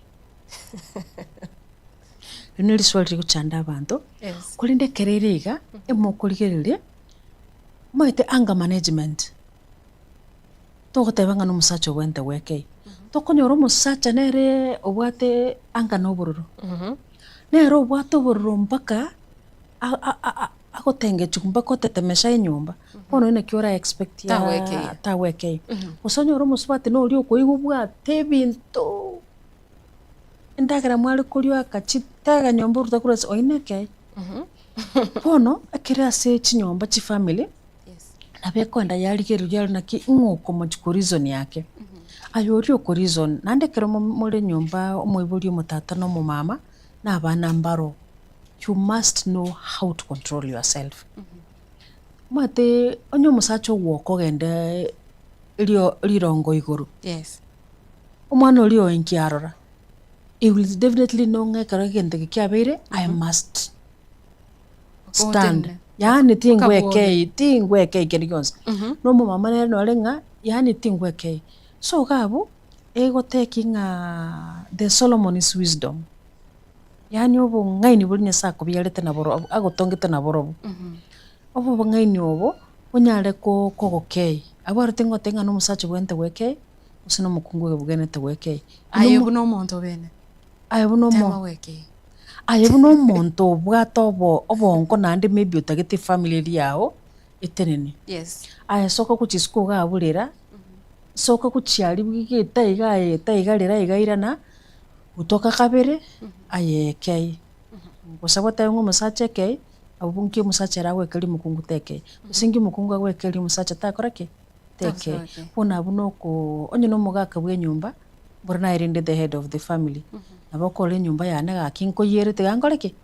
B: Eri ne riswali rigochanda abanto, korende ekero ere iga, emokorigereria, omanyete anger management. Togoteba ng'a nomosacha obwenerete gwekei, tokonyora omosacha nere obwate anga na obororo. Nere obwate obororo mpaka agotengechigwa mpaka otetemesha enyomba, bono oyio naki ora expect
A: Tagwekei.
B: tagwekei. Gose onyore omosubati na oria okoigwa obwate ebinto, endagera mware koria akachitega nyomba oruta korwa ase oyio nekei. Bono, ekere ase chinyomba chifamiri, nabo ekoenda yarigereria yare naki ng'o okomochia ko reason yake. Aye oria oko reason, naende ekero more nyomba omoibori omotata na omomama, na abana mbaro, you must know how to control yourself. Omanyete onye omosacha ogwoka ogende rio rirongo igoro, omwana oria oye nki arora? He will definitely know ng'a ekero egento eke kiabeire, I must stand.
A: Ogotenena.
B: Yaani
A: Okabuoge.
B: tingwekei, tingwekei kende gionsi. Na omomama nere nore ng'a yaani tingwekei. So iga abwo, egoteki ng'a the Solomon's wisdom, yaani obong'aini boria Nyasaye akobiarete naborobwo agotongete naborobwo, obo obong'aini obo, onyare ko kogokei. Abwo aro tingoteba ng'a na omosacha obwenerete gwekei, gose na omokungu obwenerete gwekei.
A: Aye buna omonto bene.
B: Aye buna omo.
A: Tema gwekei.
B: Aye buna omonto obwate obo obongo naende maybe otagete efamiri eria yao etenene.
A: Yes.
B: Aye soka gochia isiko iga abwo rera, soka gochia aria geta iga aye eta iga rera iga irana, gotoka kabere, aye ekei. Gose goteba ng'a omosacha ekei, abwo nki omosacha ere agoekeria omokungu tekei, gose nki omokungu agoekeria omosacha takora ki? Tekei. Bono abwo nokoo onye na omogaka bwa enyomba, mboro naye rende the head of the family, nabo okore enyomba yane gaki nkoyere tiga nkore ki?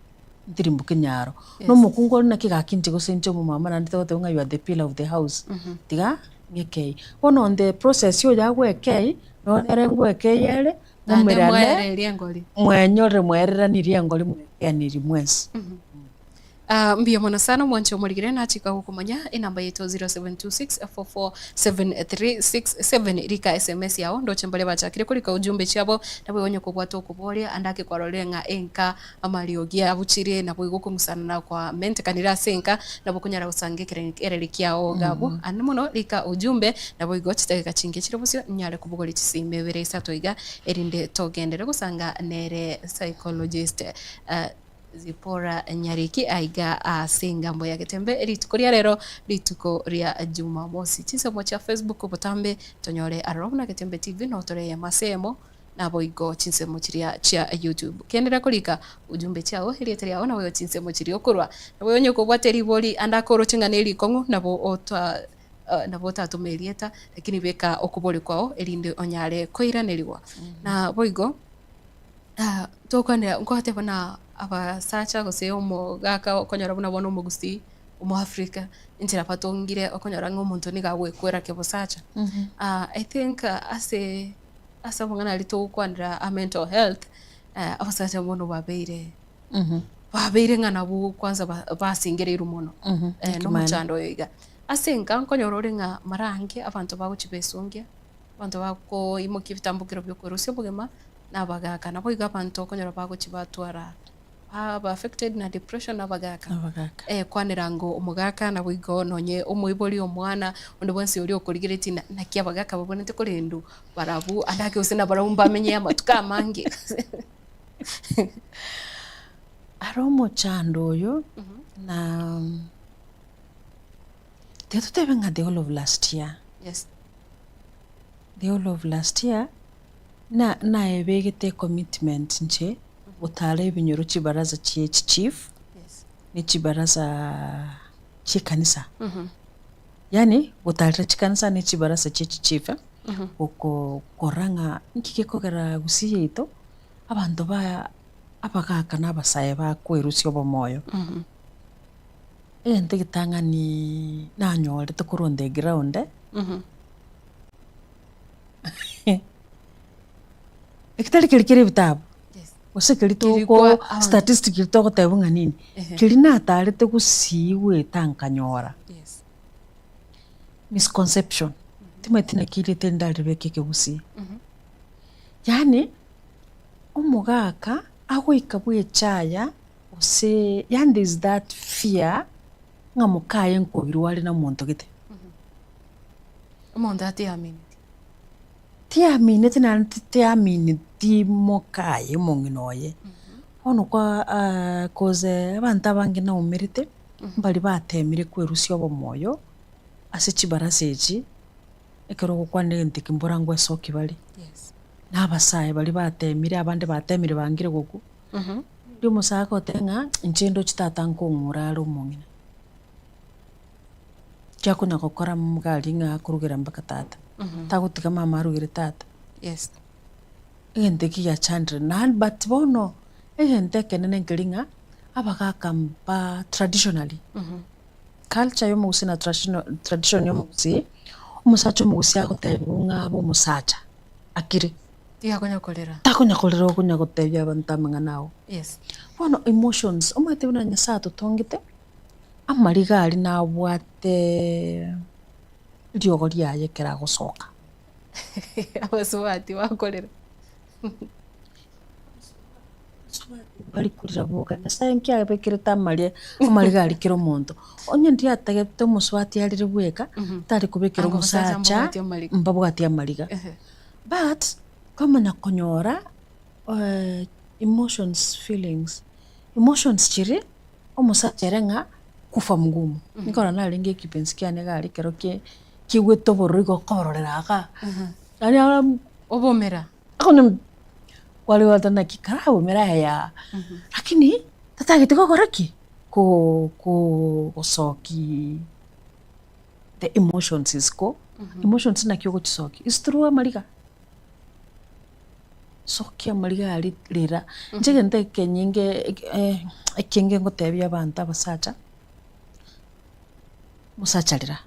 B: Ntirimboke nyaro. Na omokungu ore naki gaki inche gose inche omomama naende togoteba ng'a you are the pillar of the house, tiga ng'ekei. Bono on the process oyo agoekei, nonye nere ngoekei ere,
A: Naende
B: momerane,
A: mwaererie engori.
B: mwenyorere mwaereranirie engori mwekeanirie mwensi.
A: Ah, mbuya mono sana omwanche omorigire nachika gokomanya enamba yaito 0726447367 rika sms yao ndoche mbaria bachakire korika ujumbe chiabo nabo onye kobwata okoboria ande ake kwarorire ng'a enka amariogi abuchire nabo igo okong'usana na kwamentekanire ase enka nabo okonyara gosanga ekerengereri kiao iga abwo ande mono rika ujumbe nabo igo chidakika chinke chire bosio nyare kobogoria chisimi ibere isato iga erinde togenderere gosanga nere psychologist ah, Zipporah Nyariki aiga ase engambo ya Getembe rituko ria rero rituko ria Jumamosi. Chinsemo chia Facebook botambe tonyore aroro buna Getembe TV notore eyemo ase eyemo naboigo chinsemo chiria chia YouTube. Kenderera korika ujumbe chiao erieta riao naboigo chinsemo chiria okorwa. Naboigo onye kobwate ribori ande akoroche ng'a nerikong'u nabo ota nabo otatome erieta lakini beka okobori kwao erinde onyare koiranerigwa. Naboigo. Tokwanera nkwateba buna abasacha gose omogaka okonyora buna bono omogusii, omoafrika, enchera batongire okonyora ng'a omonto nigo agoekwera kebosacha. I think ase ase amang'ana aria togokwanera a mental health, abasacha bono babeire babeire ng'a nabwo kwanza basengereirwe mono na omochando oyo iga. Ase enka nkonyora ore ng'a mara ange abanto bagochia besongia, abanto bakoimokia ebitambokero bia okorusia obogima, na abagaaka. Naboigo abanto okonyora bagochia batwara aba affected na depression na abagaaka.
B: Abagaaka.
A: Eh, kwanera ngo omogaka naboigo nonye omoibori omwana onde bwensi oria okorigeretie na naki abagaaka babwenerete korendwa barabwo ande ake gose nabarabwo mbamenye amatuko amange.
B: Aro omochando oyo na tiga totebe ng'a the whole of last year,
A: Yes.
B: the whole of last year. Na nayebegete ecommitment inche gotara ebinyoro chibaraza chie chichief ne chibaraza chiekanisa yaani gotarera chikanisa ne chibaraza chie chichief goko korora ng'a nki gekogera gusii yaito abanto ba abagaka na abasae bakwerusia obomoyo. Egento egetang'ani nanyorete korwa on the ground. Eki tari keria kere ebitabu, gose keria
A: Keria
B: toko
A: kwa abanto.
B: statistic keria togoteba ng'a nini,
A: Ehe.
B: keria natarete gusii goeta nkanyora,
A: Yes.
B: misconception, timanyeti naki erieta eri ndaribeke ekegusii. Yaani, omogaka agoika bwechaya gose yaani there is that fear ng'a mokaye nkoirwa are na omonto gete.
A: Omonto atiamineti.
B: Tiamineti naende tiamineti mokaye omong'ina oye. Bono kwa cause abanto abange naumerete, mbari batemire kwerusia obomoyo ase chibarasa echi, ekero ogokwana egento eke mbora ngwesoki bare. Na abasae baria batemire abande batemire bangire gokwa, riria omosae agoteba ng'a inche ndoche tata nkong'ura are omong'ina. Kiakonya gokora gari ng'a akorugera mpaka tata, tagotiga mama arugere tata. Egento eki giachandire naende but bono egento ekenene nkeri ng'a abagaka mba traditionally, culture ya omogusii na tradition ya omogusii, omosacha omogusii agotebiwa ng'a abe omosacha akire.
A: Tiga korera.
B: Takonya korera okonya gotebia abanto amang'ana ao.
A: Yes.
B: Bono emotions, omanyete buna Nyasaye atotongete, amariga aria nabwate riogo riaye ekero agosoka.
A: Abasubati bakorera.
B: Bari korera boka, Nyasaye nki abekerete amaria amariga aria kera omonto. Onye ndiria atagete omosubati arire bweka, tari kobekera
A: Ango abasacha
B: omosacha
A: mbabwati amariga.
B: mbabwati amariga. But, kwamanya konyora emotions, feelings, emotions chiria, omosacha ere ng'a kufa mgumu. Nkorora narenge ekipensi kiane iga aria ekero kie kiaigwete obororo igo okororera igaa, yaani ara
A: Obomera.
B: Kware goteba naki karabomere aye yaa, lakini tatagete gokora ki? Ko- ko gosoki the emotions isiko, emotions naki ogochisokia, is through amariga. Sokia amariga aria rira, inche egento ekenyinge ekenge ngotebia abanto abasacha, omosacha rira,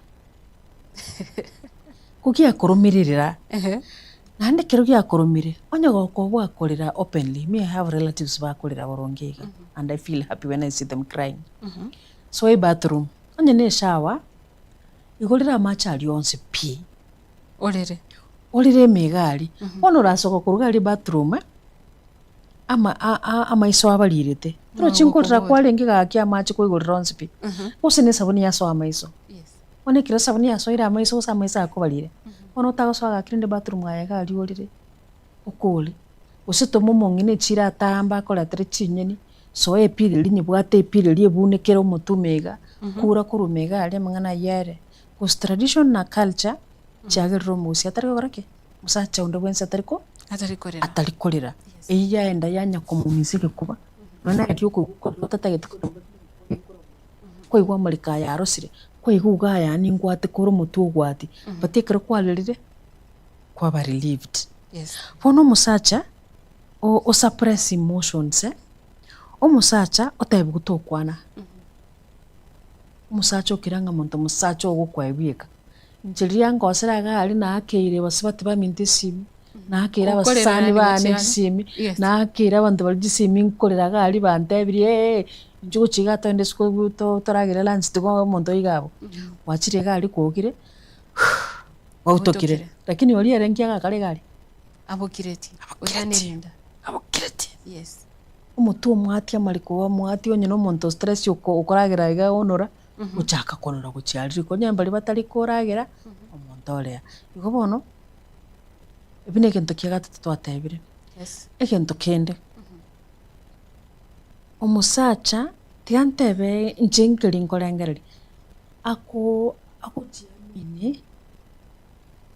B: ko giakoromire rira, naende ekero giakoromire, onye gokoboa korera openly, me I have relatives bakorera boronge iga, and I feel happy when I see them crying. Soa ebathroom, onye na eshower, igorera amache aria onsi pi.
A: Orere.
B: Orere emeiga aria. Bono orasoka korwa iga aria ebathroom, ama amaiso abarirete. Torochi nkorera kwarenge gaki amache kwaigorera onsi pi. Gose na esabuni yasoa amaiso. Bono ekero esabuni yasoire amaiso gose amaiso akobarire, bono otagosoa gaki rende ebathroom aye iga aria orere, okore. Gose toma omong'ina echiro atambe akoretere chinyeni, soa epira eria nyebwate epira eria ebunekere omotwe ime iga, kura korwa ime iga aria amang'ana ayio are. Cause tradition na culture chiagerire omogusii atari gokora ki? Omosacha onde bwensi atari ko
A: Atari korera.
B: atari korera. Eyio yaenda yanya komomisa egekuba, nonya naye riria okoigwa okorera otatageti korera kwaigwa amariko aya arosire, kwaigwa iga aya ningwate kore omotwe ogwati, but ekero kwarerire, kwaba relieved.
A: Yes.
B: Bono omosacha, o- osuppress emotions, omosacha otebiwa tokwana. Omosacha okira ng'a monto mosacha ogokwa bweka, inche riria ngosera iga aria naakeire basubati baminto esimi, naakeire abasani bane chisimi, naakeire abanto baria chisimi nkorera iga aria bantebirie eeh, inche gochia igaa togende isiko to toragere lunch tiga omonto oiga abwo. Gwachire iga aria kwogire, gwautokire, lakini oria ere nki agakora iga aria?
A: Abokireti.
B: Abokireti. Abokireti.
A: Yes.
B: Omotwe omwati amariko omwati onye na omonto stress okoragera iga onora, ochaka konora gochia aria riko onye mbaria batari koragera, omonto orea. Igo bono, ebi na egento kia gatato twatebire. Egento kende, omosacha tiga ntebe inche nkeri nkorengereria, ako agochiamini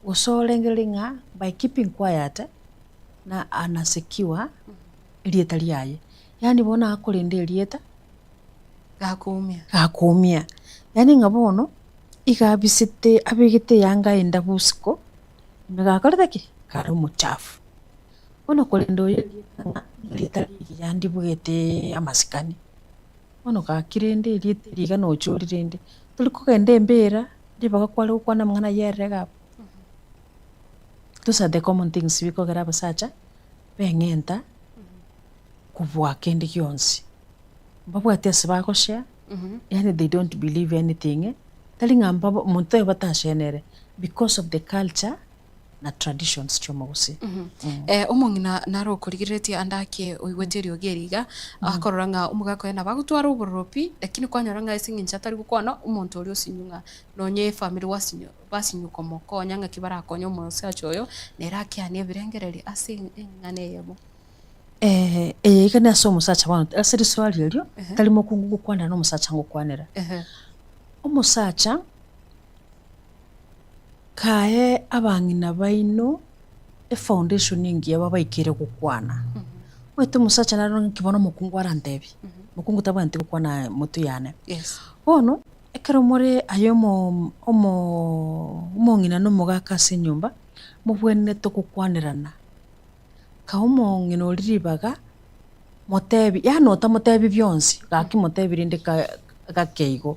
B: gose orengererie ng'a by keeping quiet, na ana secure. erieta riaye, yaani bono akorenda erieta
A: Gakoumia.
B: gakoumia, yaani ng'a bono iga abisete abegete eyanga endabu isiko, ime gakorete ki? Kare omochafu. Bono korenda oyo erieta ng'a erieta rigiya ndibweteeee amasikani, bono gaki rende erieta eri iga nocha orirende, tori kogenda embera ribaga kware gokwana amang'ana ayio erere iga abwo. Those are the common things bikogera abasacha. beng'enta kobua kende gionsi. Mbabwati ase bagoshare, yaani they don't believe anything, tari ng'a mbabo omonto oyo batashare nere because of the culture na traditions chia omogusii.
A: Omong'ina naro okorigereretie ande ake oigwete eriogi eri iga, akorora ng'a omogaka oye nabo agotwara obororo pi, lakini kwanyora ng'a ase eng'encho atari gokwana, omonto oria osinywa ng'a nonye efamiri gwasinywa. Basinywe komokonya ng'aki barakonye omosacha oyo, nere akeanie ebirengererio ase eng'ana eyemo.
B: Eye iga nase omosacha bono, ase riswali erio, tari mokungu ngokwanera na omosacha ngokwanera. Omosacha, kae abang'ina baino efoundation engiya babaikere gokwana. Omanyete omosacha naro ng'aki bono omokungu arantebie, mokungu tabwenereti gokwana motwe yane. Bono, ekero more aye omo omo omong'ina na omogaka ase enyomba, mobwenerete gokwanerana. Kae omong'ina oria ribaga, motebi yaani otamotebi bionsi, gaki motebi rende ka gake igo.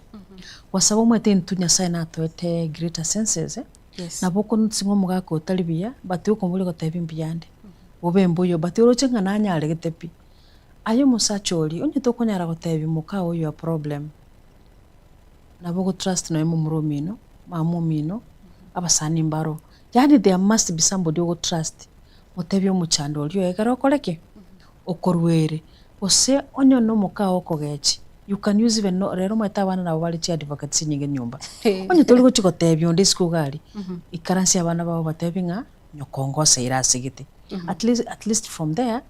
B: Gwasaba omanyete intwe Nyasaye natoete greater senses,
A: Yes.
B: nabo okonotice ng'a omogaka otari buya, but okomoboria gotebi mbuyande, bobe mbuya but oroche ng'a nanyaregete pi. Aye omosacha oria, onye tokonyara gotebia mokao your problem, nabo ogotrust nonye momura omino, mama omino, abasani mbaro, yaani there must be somebody ogotrust, motebie omochando oria oye ekero okore ki? Okoruere, gose onye na omokao okogechi, you can use even no rero omanyete abana nabo bare chiadvocates chinyinge nyomba, onye tori gochi gotebia onde isiko iga aria, ikaransia abana bao obatebi ng'a nyoko ongoseire ase gete, at least at least from there,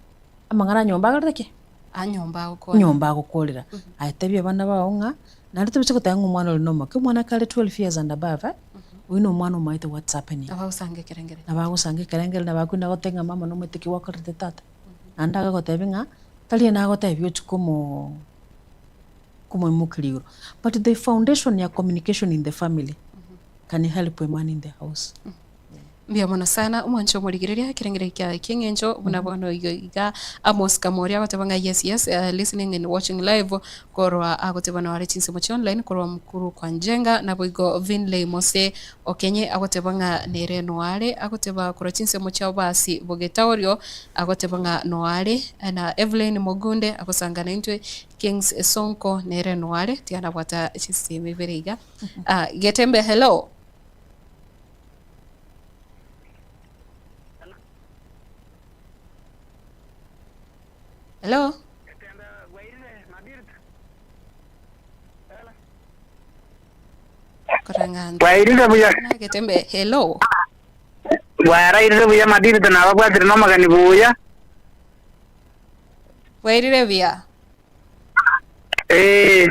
B: amang'ana a nyomba akorete ki?
A: Anyomba agokora.
B: Nyomba agokorera. Aye tebia abana bao ng'a, naende tobaisa goteba ng'a omwana oria nomoke, omwana kare 12 years and above, oyio na omwana omaete what's happening.
A: Nabo agosanga ekerengererio.
B: Nabo agosanga ekerengererio, nabo akoenda goteba ng'a mama nomaete ki gwakorete tata. Naende agagotebia ng'a, tari ere nagotebia ochie komo komoimokeria igoro. But the foundation ya communication in the family can help a man in the house.
A: Mbuya mono sana omwanche omorigereria ekerengererio kiaye ki'eng'encho buna bono igo iga Amos Kamori agoteba ng'a yes yes listening and watching live korwa agoteba nore chinsemo chia online korwa Mukuru kwa Njenga naboigo Vinley Mose Okenye agoteba ng'a nere noare agoteba korwa chinsemo chia Obasi Bogetaorio agoteba ng'a noare na Evelyn Mogunde agosanga naintwe Kings Sonko nere noare tiga nabwata chisemi ibere iga Getembe hello. Hello? Korang'anto.
C: Bwairire buya.
A: Nagetembe hello.
C: Bwarairire buya Madirita nababwatire nomogeni buya.
A: Bwairire buya.
C: Ee.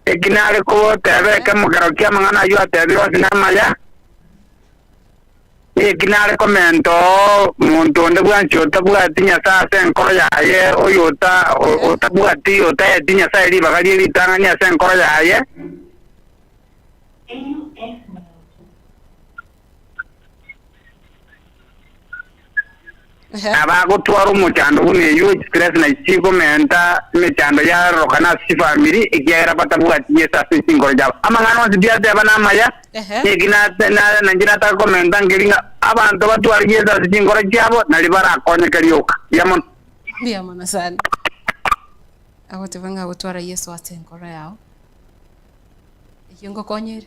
C: Eki nare kogoteba ekemokero ki'amang'ana ayio atebire onsi namaya, eki nare komenta oo monto onde bwansi otabwati Nyasae ase enkoro yaye, oyo ota otabwati otaeti Nyasae ribaga rie ritang'ani ase enkoro yaye. Abagotwara omochando buna eyio, chistress nachi chikomenta emechando yarorokana ase chifamiri, ekiagera batabwati Yeso ase chinkoro chiabo. Amang'ana onsi pi ateba namaya, neki nainche nataka komenta nkeri ng'a abanto batware Yeso ase chinkoro chiabo, nario barakonyeke rioka. Mbuya mono.
A: Mbuya mono sana. Agoteba ng'a gotwara Yeso ase enkoro yao, eyio ngokonye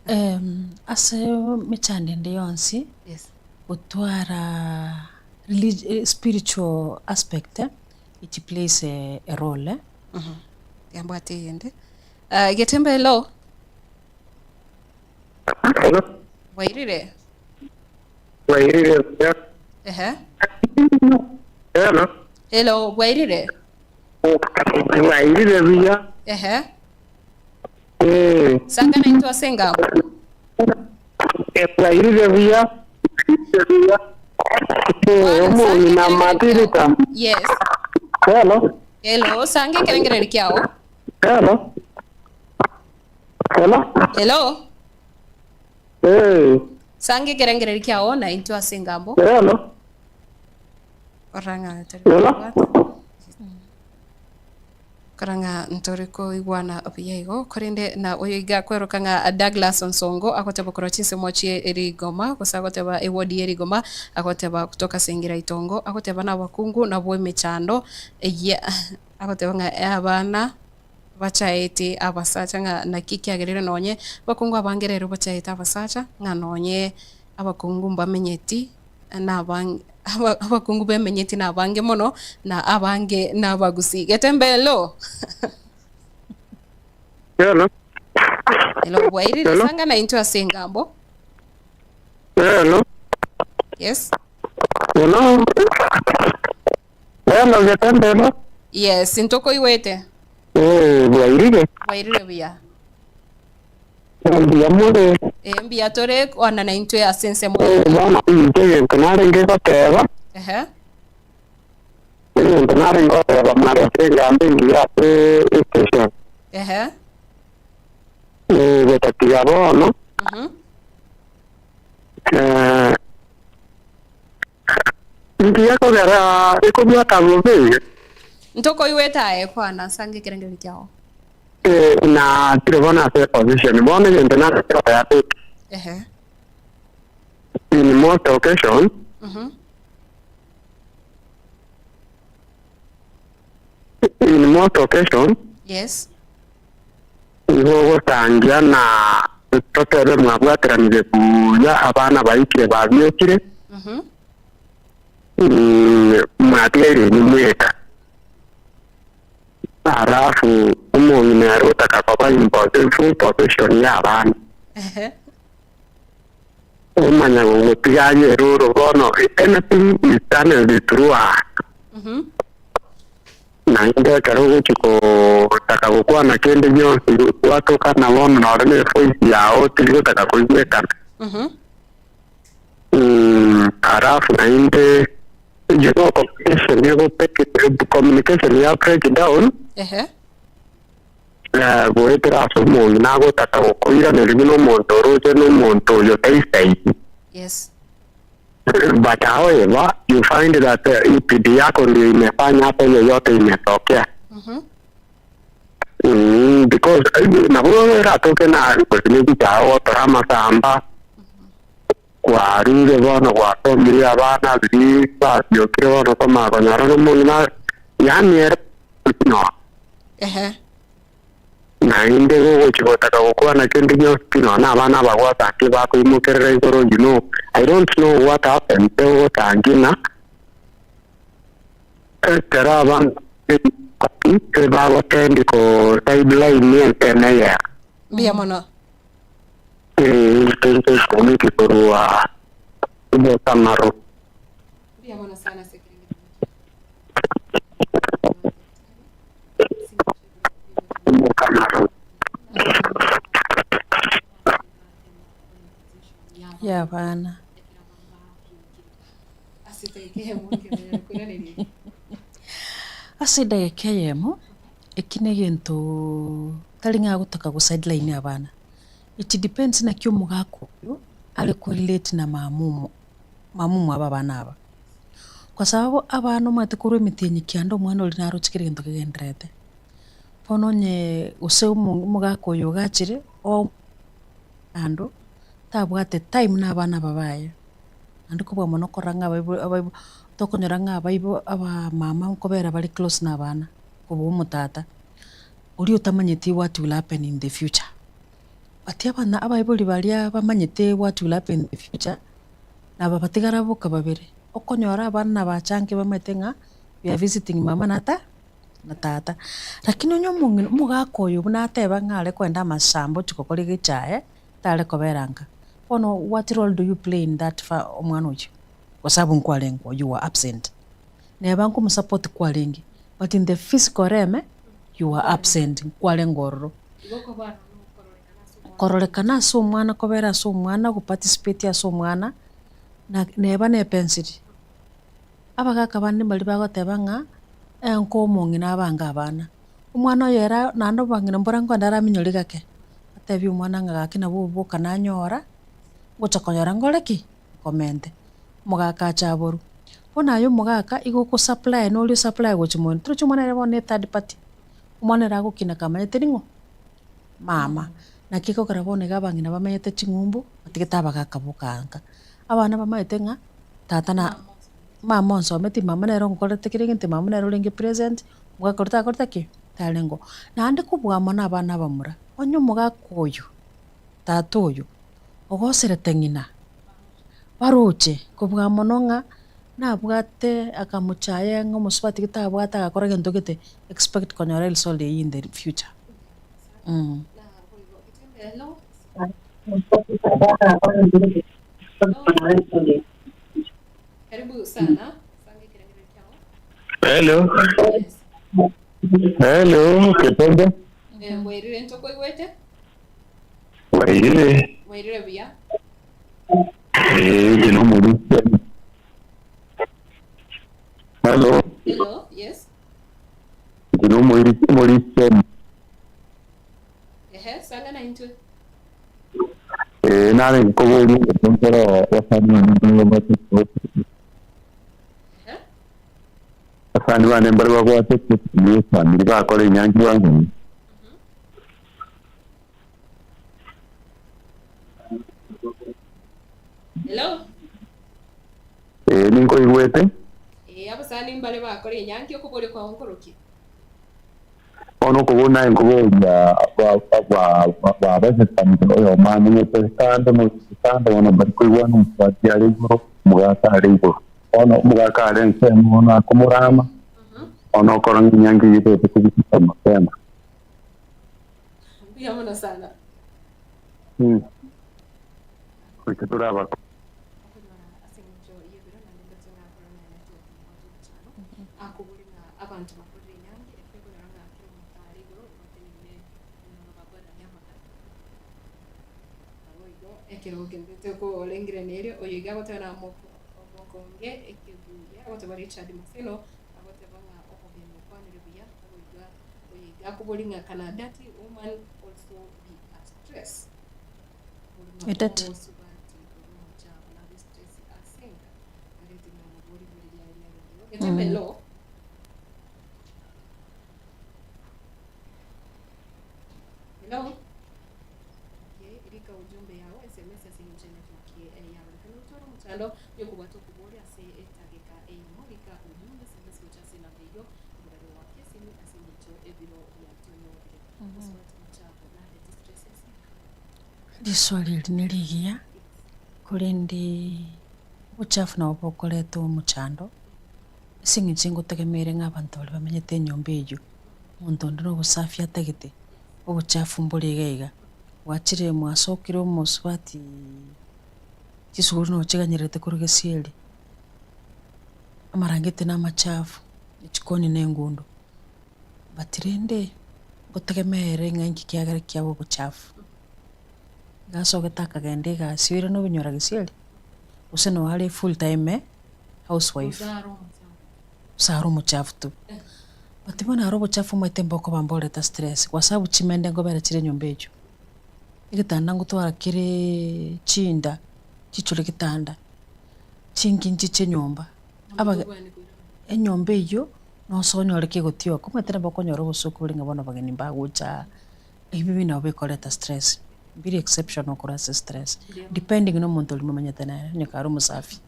A: ere.
B: Ase emechando ende yonsi,
A: Yes.
B: gotwara relig- spiritual aspect it plays a role.
A: Yambwate eyende. Ah, Getembe hello.
C: Hello.
A: Bwairire?
C: Bwairire buya.
A: Ehe.
C: Hello.
A: Hello, bwairire?
C: Bwairire buya.
A: Ehe.
C: Ee.
A: Sanga naintwe ase engambo.
C: Bwairire buya. Ee, omong'ina Matirita.
A: Yes.
C: Hello.
A: Hello, sanga ekerengererio kiao.
C: Hello. Hello.
A: Hello.
C: Ee.
A: Sanga ekerengererio kiao naintwe ase engambo.
C: Hello.
A: Orang'a tari
C: Hello.
A: kobwata. Kora ng'a ntore koigwana buya igo, korende na oyo iga akweroka ng'a Douglas Onsongo agoteba korwa chinsemo chie rigoma, gose agoteba eward ye rigoma, agoteba kutoka Sengera Itongo, agoteba na abakungu nabwo emechando eyia, agoteba ng'a abana bachaete abasacha ng'a naki kiagerire nonye abakungu abange rero bachaete abasacha ng'a nonye abakungu mbamenyeti nabange abakungu bemenyeti nabange mono, na abange nabagusii. Getembe hello.
C: Hello.
A: Hello, bwairire
C: Hello.
A: sanga naintwe ase engambo.
C: Hello.
A: Yes.
D: Hello. Hello, Getendelo.
A: Yes, ntokoigwete.
D: Eh, bwairire.
A: Bwairire buya.
D: Mbuya more.
A: Eh, mbuya tore kwana na intwe ase ensemo.
D: Eh, bono inche egento narenge goteba,
A: Ehe.
D: egento narenge goteba mare ase engambo engiya ase estation.
A: Ehe.
D: Eh, gotatiga bono, eh, Inki gekogera ekobwata bobe iga?
A: Ntokoigwete aye kwana ase ange ekerengererio kiao.
D: Eh, na tire bono ase eposition. Bono egento nase goteeba eki,
A: Ehe.
D: in most occasion,
A: Mhm.
D: in most occasion,
A: Yes.
D: Nigo ogotangia na totebe mwabwateranire buya abana baikire babiekire, mwatigaire inwe mweka. Alafu omong'ina ere otaka koba in full possession ya abana, omanya gogotiga aye eroro bono anything is channeled through her. Naende ekero ogochia gotaka gokwana kende gionsi, gwatokana bono nore ne evoice yao teri gotaka koigwekana. Alafu naende you know communication ego break communication ya break down goetera ase omong'ina agotaka gokoiraneria buna omonto oroche na omonto oyo taisaini. But however, you find that EPD yako ndio imefanya hata hiyo yote imetokea. Because nabo eratoke na gose ne ebichao gotora amasamba, kwarure bono gwasomire abana riria basiokire bono komanya konyora na omong'ina yaani ere no. Naende gogochia gotaka gokwana kende gionsi pi nonya na abana aba gwatangia bakoimokerera igoro you know, I don't know what happened ogotangia ng'a ekero abanto bagotendi ko sideline ensemo eyemo.
A: Mbuya mono.
D: Inche nkomiti korwa Bosamaro.
A: Mbuya mono sana ase ekerengererio
D: Bosamaro.
B: Y'abana. Ase edageka eyemo, eki na egento tari ng'a agotaka go sideline abana. It depends naki omogaka oyio are korelate na mama omo mama omwabo abana aba. Kwa sababu abana omanyete korwa emetienyi kianda omwana oria naroche kera egento kegendererete. Bono onye gose omo omogaka oyo ogachire o ando tabwate time na abana aba baye. Naende kobua mono korora ng'a abaibo abaibo tokonyora ng'a abaibo abamama nkobera bare close na abana kobua omotata. Oria otamanyeti what will happen in the future. But abana abaibori baria bamanyete what will happen in the future, naba batigara boka babere, okonyora abana nabachange bamaete ng'a we are visiting mama na ta na tata. Lakini onye omong'ina omogaka oyo buna ateba ng'a are koenda amasambo ochia gokora egechae, tare kobera nka. Bono what role do you play in that fa omwana oyio? Gose abwo nkwarengeo you were absent. Neba nkomosupport kwarenge but in the physical realm you were absent nkwarenge ororo. Kororekana ase omwana kobera ase omwana goparticipate ase omwana na neba ne epensili. Abagaka bande mbaria bagoteba ng'a enko omong'ina abange abana. Omwana oyo ere naende obong'ina mbora nkoenda araminyore gake, atebie omwana ng'a gaki nabo oboka nanyora, ngocha konyora nkore ki? Nkomente. Omogaka ache aborwe. Bono aye omogaka igo okosupply noria osupply gochia moino, torochi omwana ere bono ne ethird party, omwana ere agokina kamanyete ning'o? Mama. Naki ekogera bono iga abang'ina bamenyete ching'umbu, batigete abagaka boka nka. Abana bamaete ng'a tata na mama onsometi, mama nere onkorete kera egento, mama nere orenge present, omogaka oria takorete ki? Tarenge oo. Naende kobua mono abana abamura, onye omogaka oyo, tata oyo, ogoserete ng'ina, baroche kobua mono ng'a nabwate akamochaya ng'a omosubati gete abwate agakora gento gete, expect konyora eresult eywo in the future.
A: sana. Sanga ekerengererio kiao.
D: Hello.
A: Yes.
D: Hello, Ketonde.
A: Eh, bwairire ntokoigwete?
D: Wairire.
A: Bwairire buya.
D: Eh, ndino muri. Hello.
A: Hello, yes.
D: Ndino muri muri.
A: Ehe, sanga na intwe.
D: Eh, nare nkobori nkoro wasani
A: Ehe.
D: Asani bane mbari bagwate ni family bakora inyangi wangu.
A: Hello.
D: Eh, ninko igwete.
A: Eh, abasani mbare bakora enyangi okobori kwao nkoroki.
D: Ono kubona nkuboria ba ba ba ba oyo mani ngete mo kando ono bari kuigwa no mutwati ari iguru mugaka ari iguru ono mugaka ari nsemo ono akumurama ono okora nyangi yitete kubita mapema
A: Mbuya mono sana.
D: Kuita turaba
A: Okonyora ase eng'encho y'ebiro naende ndoche ng'akora na network mwanto omochano akobori ng'a abanto bakorire enyangi ekero okonyora ng'a kera omonto are igoro batenene nono bakorerania amang'ana nabo igo ekero ogendete korengire erio oyo iga agoteba na moko omokonge ekebuya agoteba Richard Maseno agoteba ng'a obogeni okwanire buya agoiga oyo iga akobori ng'a can a dirty woman also be a stress?
B: A dirty-
A: Hello. Hello. Okay, erika ujumbe yao SMS ase network yaronekana utoro mutando yokubwata okobori ase etageka eyemo rika ujumbe SMS gocha ase namba eywo omorero wa kesimi ase eng'encho ebiro biatonyorire osubati mochabo narete stress ase
B: Riswali eri na rigiya, korende obochafu nabo bokoreta omochando, ase eng'encho ngotegemeire ng'a abanto baria bamenyete enyomba eywo, omonto onde na obosafi atagete, obochafu mbore iga iga, gwachire mwasokire omosubati chisuguri nabo chiganyerete korwa gesieri, amarangeti na amachafu, echikoni na engundo, but rende, ngotegemeere ng'a inki kiagera kiaba obochafu. Iga asogete akagenda egasi oire na obinyora gesieri, gose noo are full time housewife, gose are omochafu tu. But bono aro obochafu omanyete mbokoba mboreta stress kwa sababu chimende nkobera chire enyomba eywo, egetanda ngotwara kereee chinda chichore getanda, chinki nchiche nyomba, abage enyomba eywo nonsi onyore kegotioka, omanyete nabo okonyora obosoku bore ng'a bono abageni mbagocha ebi ebi nabo bikoreta stress, mbiri exceptional korwa ase stress, depending na omonto oria momenyete nere onye kare omosafi.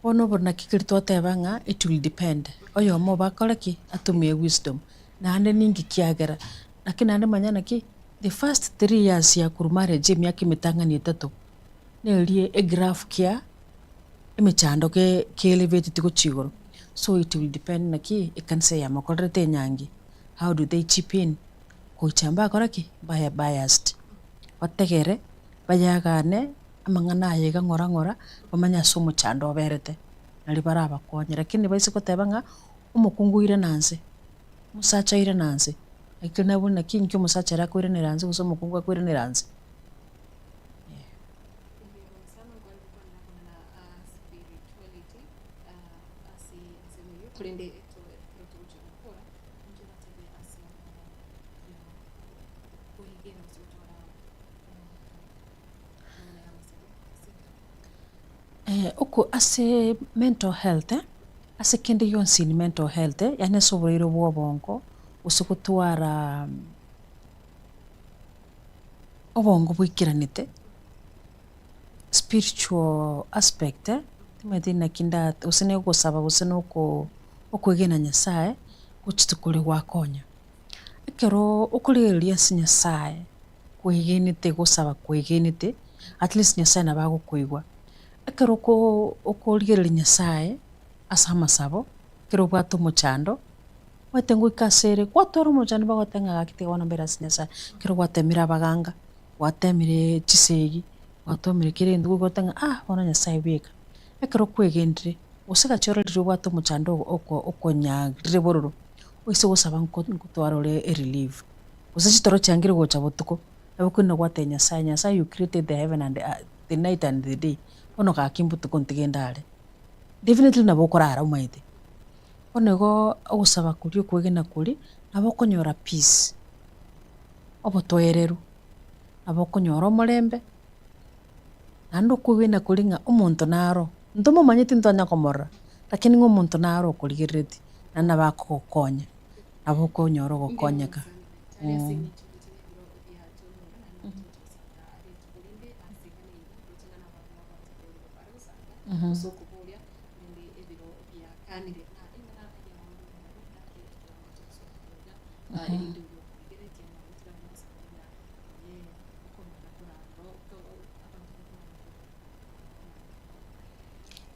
B: Bono obo naki keri twateba ng'a it will depend, oyomo obo akore ki? Atumie wisdom, naende ninki kiagera, lakini naende manya naki, the first 3 years ya korwa marriage emiaka emetang'ani etato, neria egraph kia emechando ke ke elevated gochia igoro, so it will depend naki ekanisa eye yamokorerete enyangi, how do they chip in, gocha mbakora ki? Mbaye biased, bategere, bayagane amang'ana aya iga ng'ora ng'ora, bamanye ase omochando oberete, nario barabakonye. Lakini baise koteba ng'a omokungu oirane anse, omosacha oirane anse, ekero nabwo naki inki omosacha ere akoiranera anse gose omokungu akoiranera anse. Oko ase mental health, ase kende gionsi in mental health, yaani ase oborwaire bwa obongo, gose gotwara obongo boikeranete, spiritual aspect, timanyeti naki nda gose na ogosaba gose na oko okoegena Nyasaye, gochia kore gwakonya. Ekero okorigereria ase Nyasaye, kwegenete gosaba kwegenete, at least Nyasaye nabo agokoigwa. Ekero oko okorigereria Nyasaye ase amasabo, ekero obwate omochando, omanyete ngoika ase ere, gwatwara omochando bagoteba ng'a gaki tiga bono mbere ase Nyasaye, ekero gwatemire abaganga. Gwatemire chisegi, gwatomire kera egento goigwete ng'a ah bono Nyasaye bweka. Ekero kwegenire, gose gachia ore riria obwate omochando oko okonyarire bororo, oise gosaba nko nkotwara ore erelief. Gose chitoro chiangire gocha botuko, nabo korende gwatebia Nyasaye, Nyasaye you created the heaven and the earth, the night and the day, bono gaki mbotuko ntige ndare. Definitely nabo okorara omaete. Bono igo ogosaba koria okwegena koria, nabo okonyora peace, obotoereru, nabo okonyora omorembe, naende okwegena koria ng'a omonto naro, ntomomanyeti ntitwanya komorora, lakini ng'a omonto naro okorigereretie, naende nabo akogokonya, nabo okonyora ogokonyeka.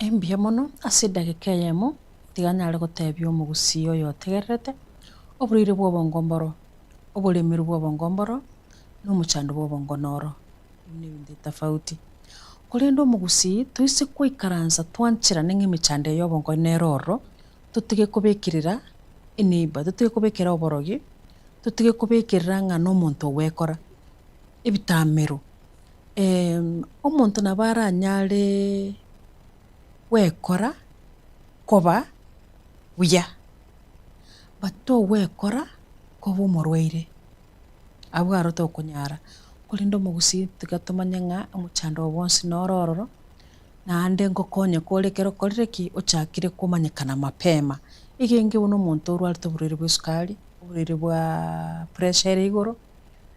B: Mbuya mono ase edageka eyemo, tiga nyare gotebia omogusii oyo otegererete, oborwaire bwa obongo mboro, oboremeru bwa obongo mboro, na omochando bwa obongo noro, ebio na ebinto etafauti. Korende omogusii toise goikaransa twancherane ng'a emechando eye ya obongo nere ororo, totige kobekerera eneighbour, totige kobekera oborogi, totige kobekerera ng'a na omonto ogwekora, ebitamero. Omonto nabo aranyare gwekora koba buya, but togwekora koba omorwaire, abwo aro tokonyara. Korende omogusii tiga tomanye ng'a omochando obo bwonsi noro ororo, naende ngokonye kore ekero okorire ki? Ochakire komanyekana mapema. Egenge buna omonto orwarete oborwaire bwa esukari, oborwaire bwaaaa pressure ere igoro.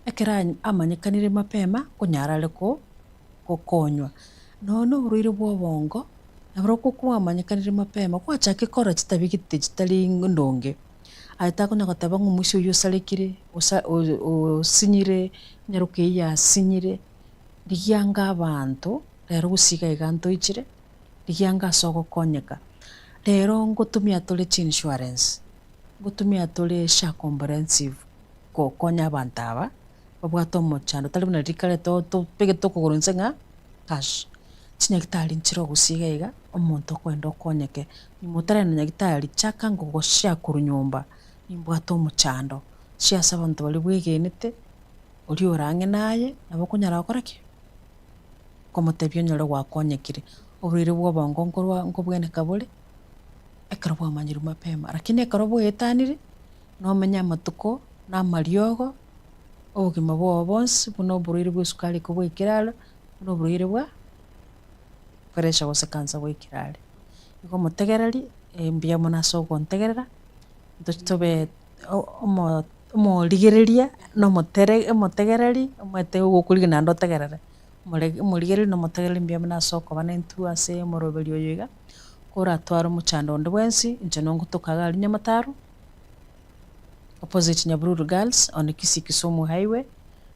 B: Ekero amanyekanire mapema, nkonyara are gokonywa. Nonya na oborwaire bwa obongo, naborobwo kwamanyekanire mapema, gwachakire korora chitabia gete chitari ndonge, aye takonya goteba ng'a omoisia oyio osarekire, osa osinyire, enyaroka eyio yasinyire, rigia anga abanto, rero gose iga iga ntoichire, rigia anga ase ogokonyeka. Rero ngotumia tore chiinsurance, ngotumia tore SHA comprehensive. Gokonya abanto aba babwate omochando tari buna riria kare tobegete okogoro inse ng'a cash. Chinyagitari nchire ogosia iga iga, omonto okogenda okonyeke, nyuma otaragenda nyagitari chaka ngogoshare korwa nyomba, nimbwate omochando, share ase abanto baria bwegenete, oria ore ang'e naye, nabo okonyara gokora ki? Komotebia onyore gwakonyekire. Oborwaire bwa obongo nkorwa nkobweneka bore, ekero bwamanyirwe mapema, lakini ekero bwaetanire. Nomenye amatuko na amariogo, obogima bwao bonsi, buna oborwaire bw'esukari ekio bwaikire aro, buna oborwaire bwa pressure gose cancer bwaikire are. Igo omotegereri, mbuya mono ase ogontegerera, ntoche tobe omo omorigereria na omotere omotegereri, omanyete ogokorigia naende otegerere, omore omorigereria na omotegereri mbuya mono ase okoba na intwe ase omoroberi oyo iga, koratware omochando onde bwensi, inche nongotoka iga aria Nyamataro. Opposite Nyabururu Girls on Kisii Kisumu Highway,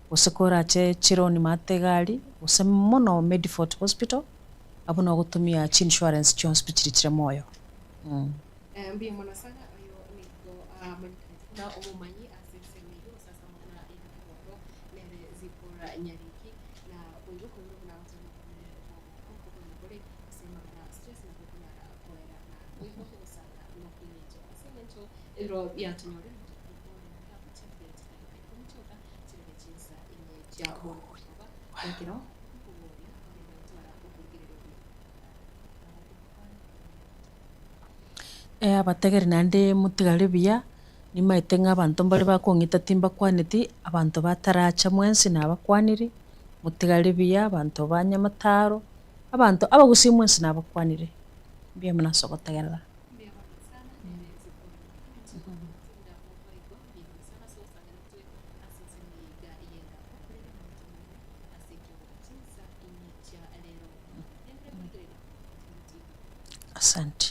B: gose korache Chironi Maate egari, gose mono Medifort Hospital, abwo nogotumia chiinsurance chionsi pi chiri chire moyo.
A: Mbuya mono sana oyo nigo amanyekanete buna omomanyi ase ensemo eyio gose ase amang'ana ya obongo nere Zipporah Nyariki na boigo koigwa buna agoteba oborwaire bwa obongo nkobwene bore ase amang'ana stress nabo okonyara koera na boigo ogosanga nokweng'encho Ase engencho ebiro biatonyorire chimbuya chidakika ikomi chioka chirebe chinsa inye chia bono koba ekero nkoboria orende gotwara okorigereria buya.
B: Abategeri naende motigare buya, nimaete ng'a abanto mbare bakong'ita timbakwaneti, abanto bataracha mwensi nabakwanire, motigare buya abanto ba Nyamataro, abanto abagusii mwensi nabakwanire, mbuya mono ase ogotegerera. Asante.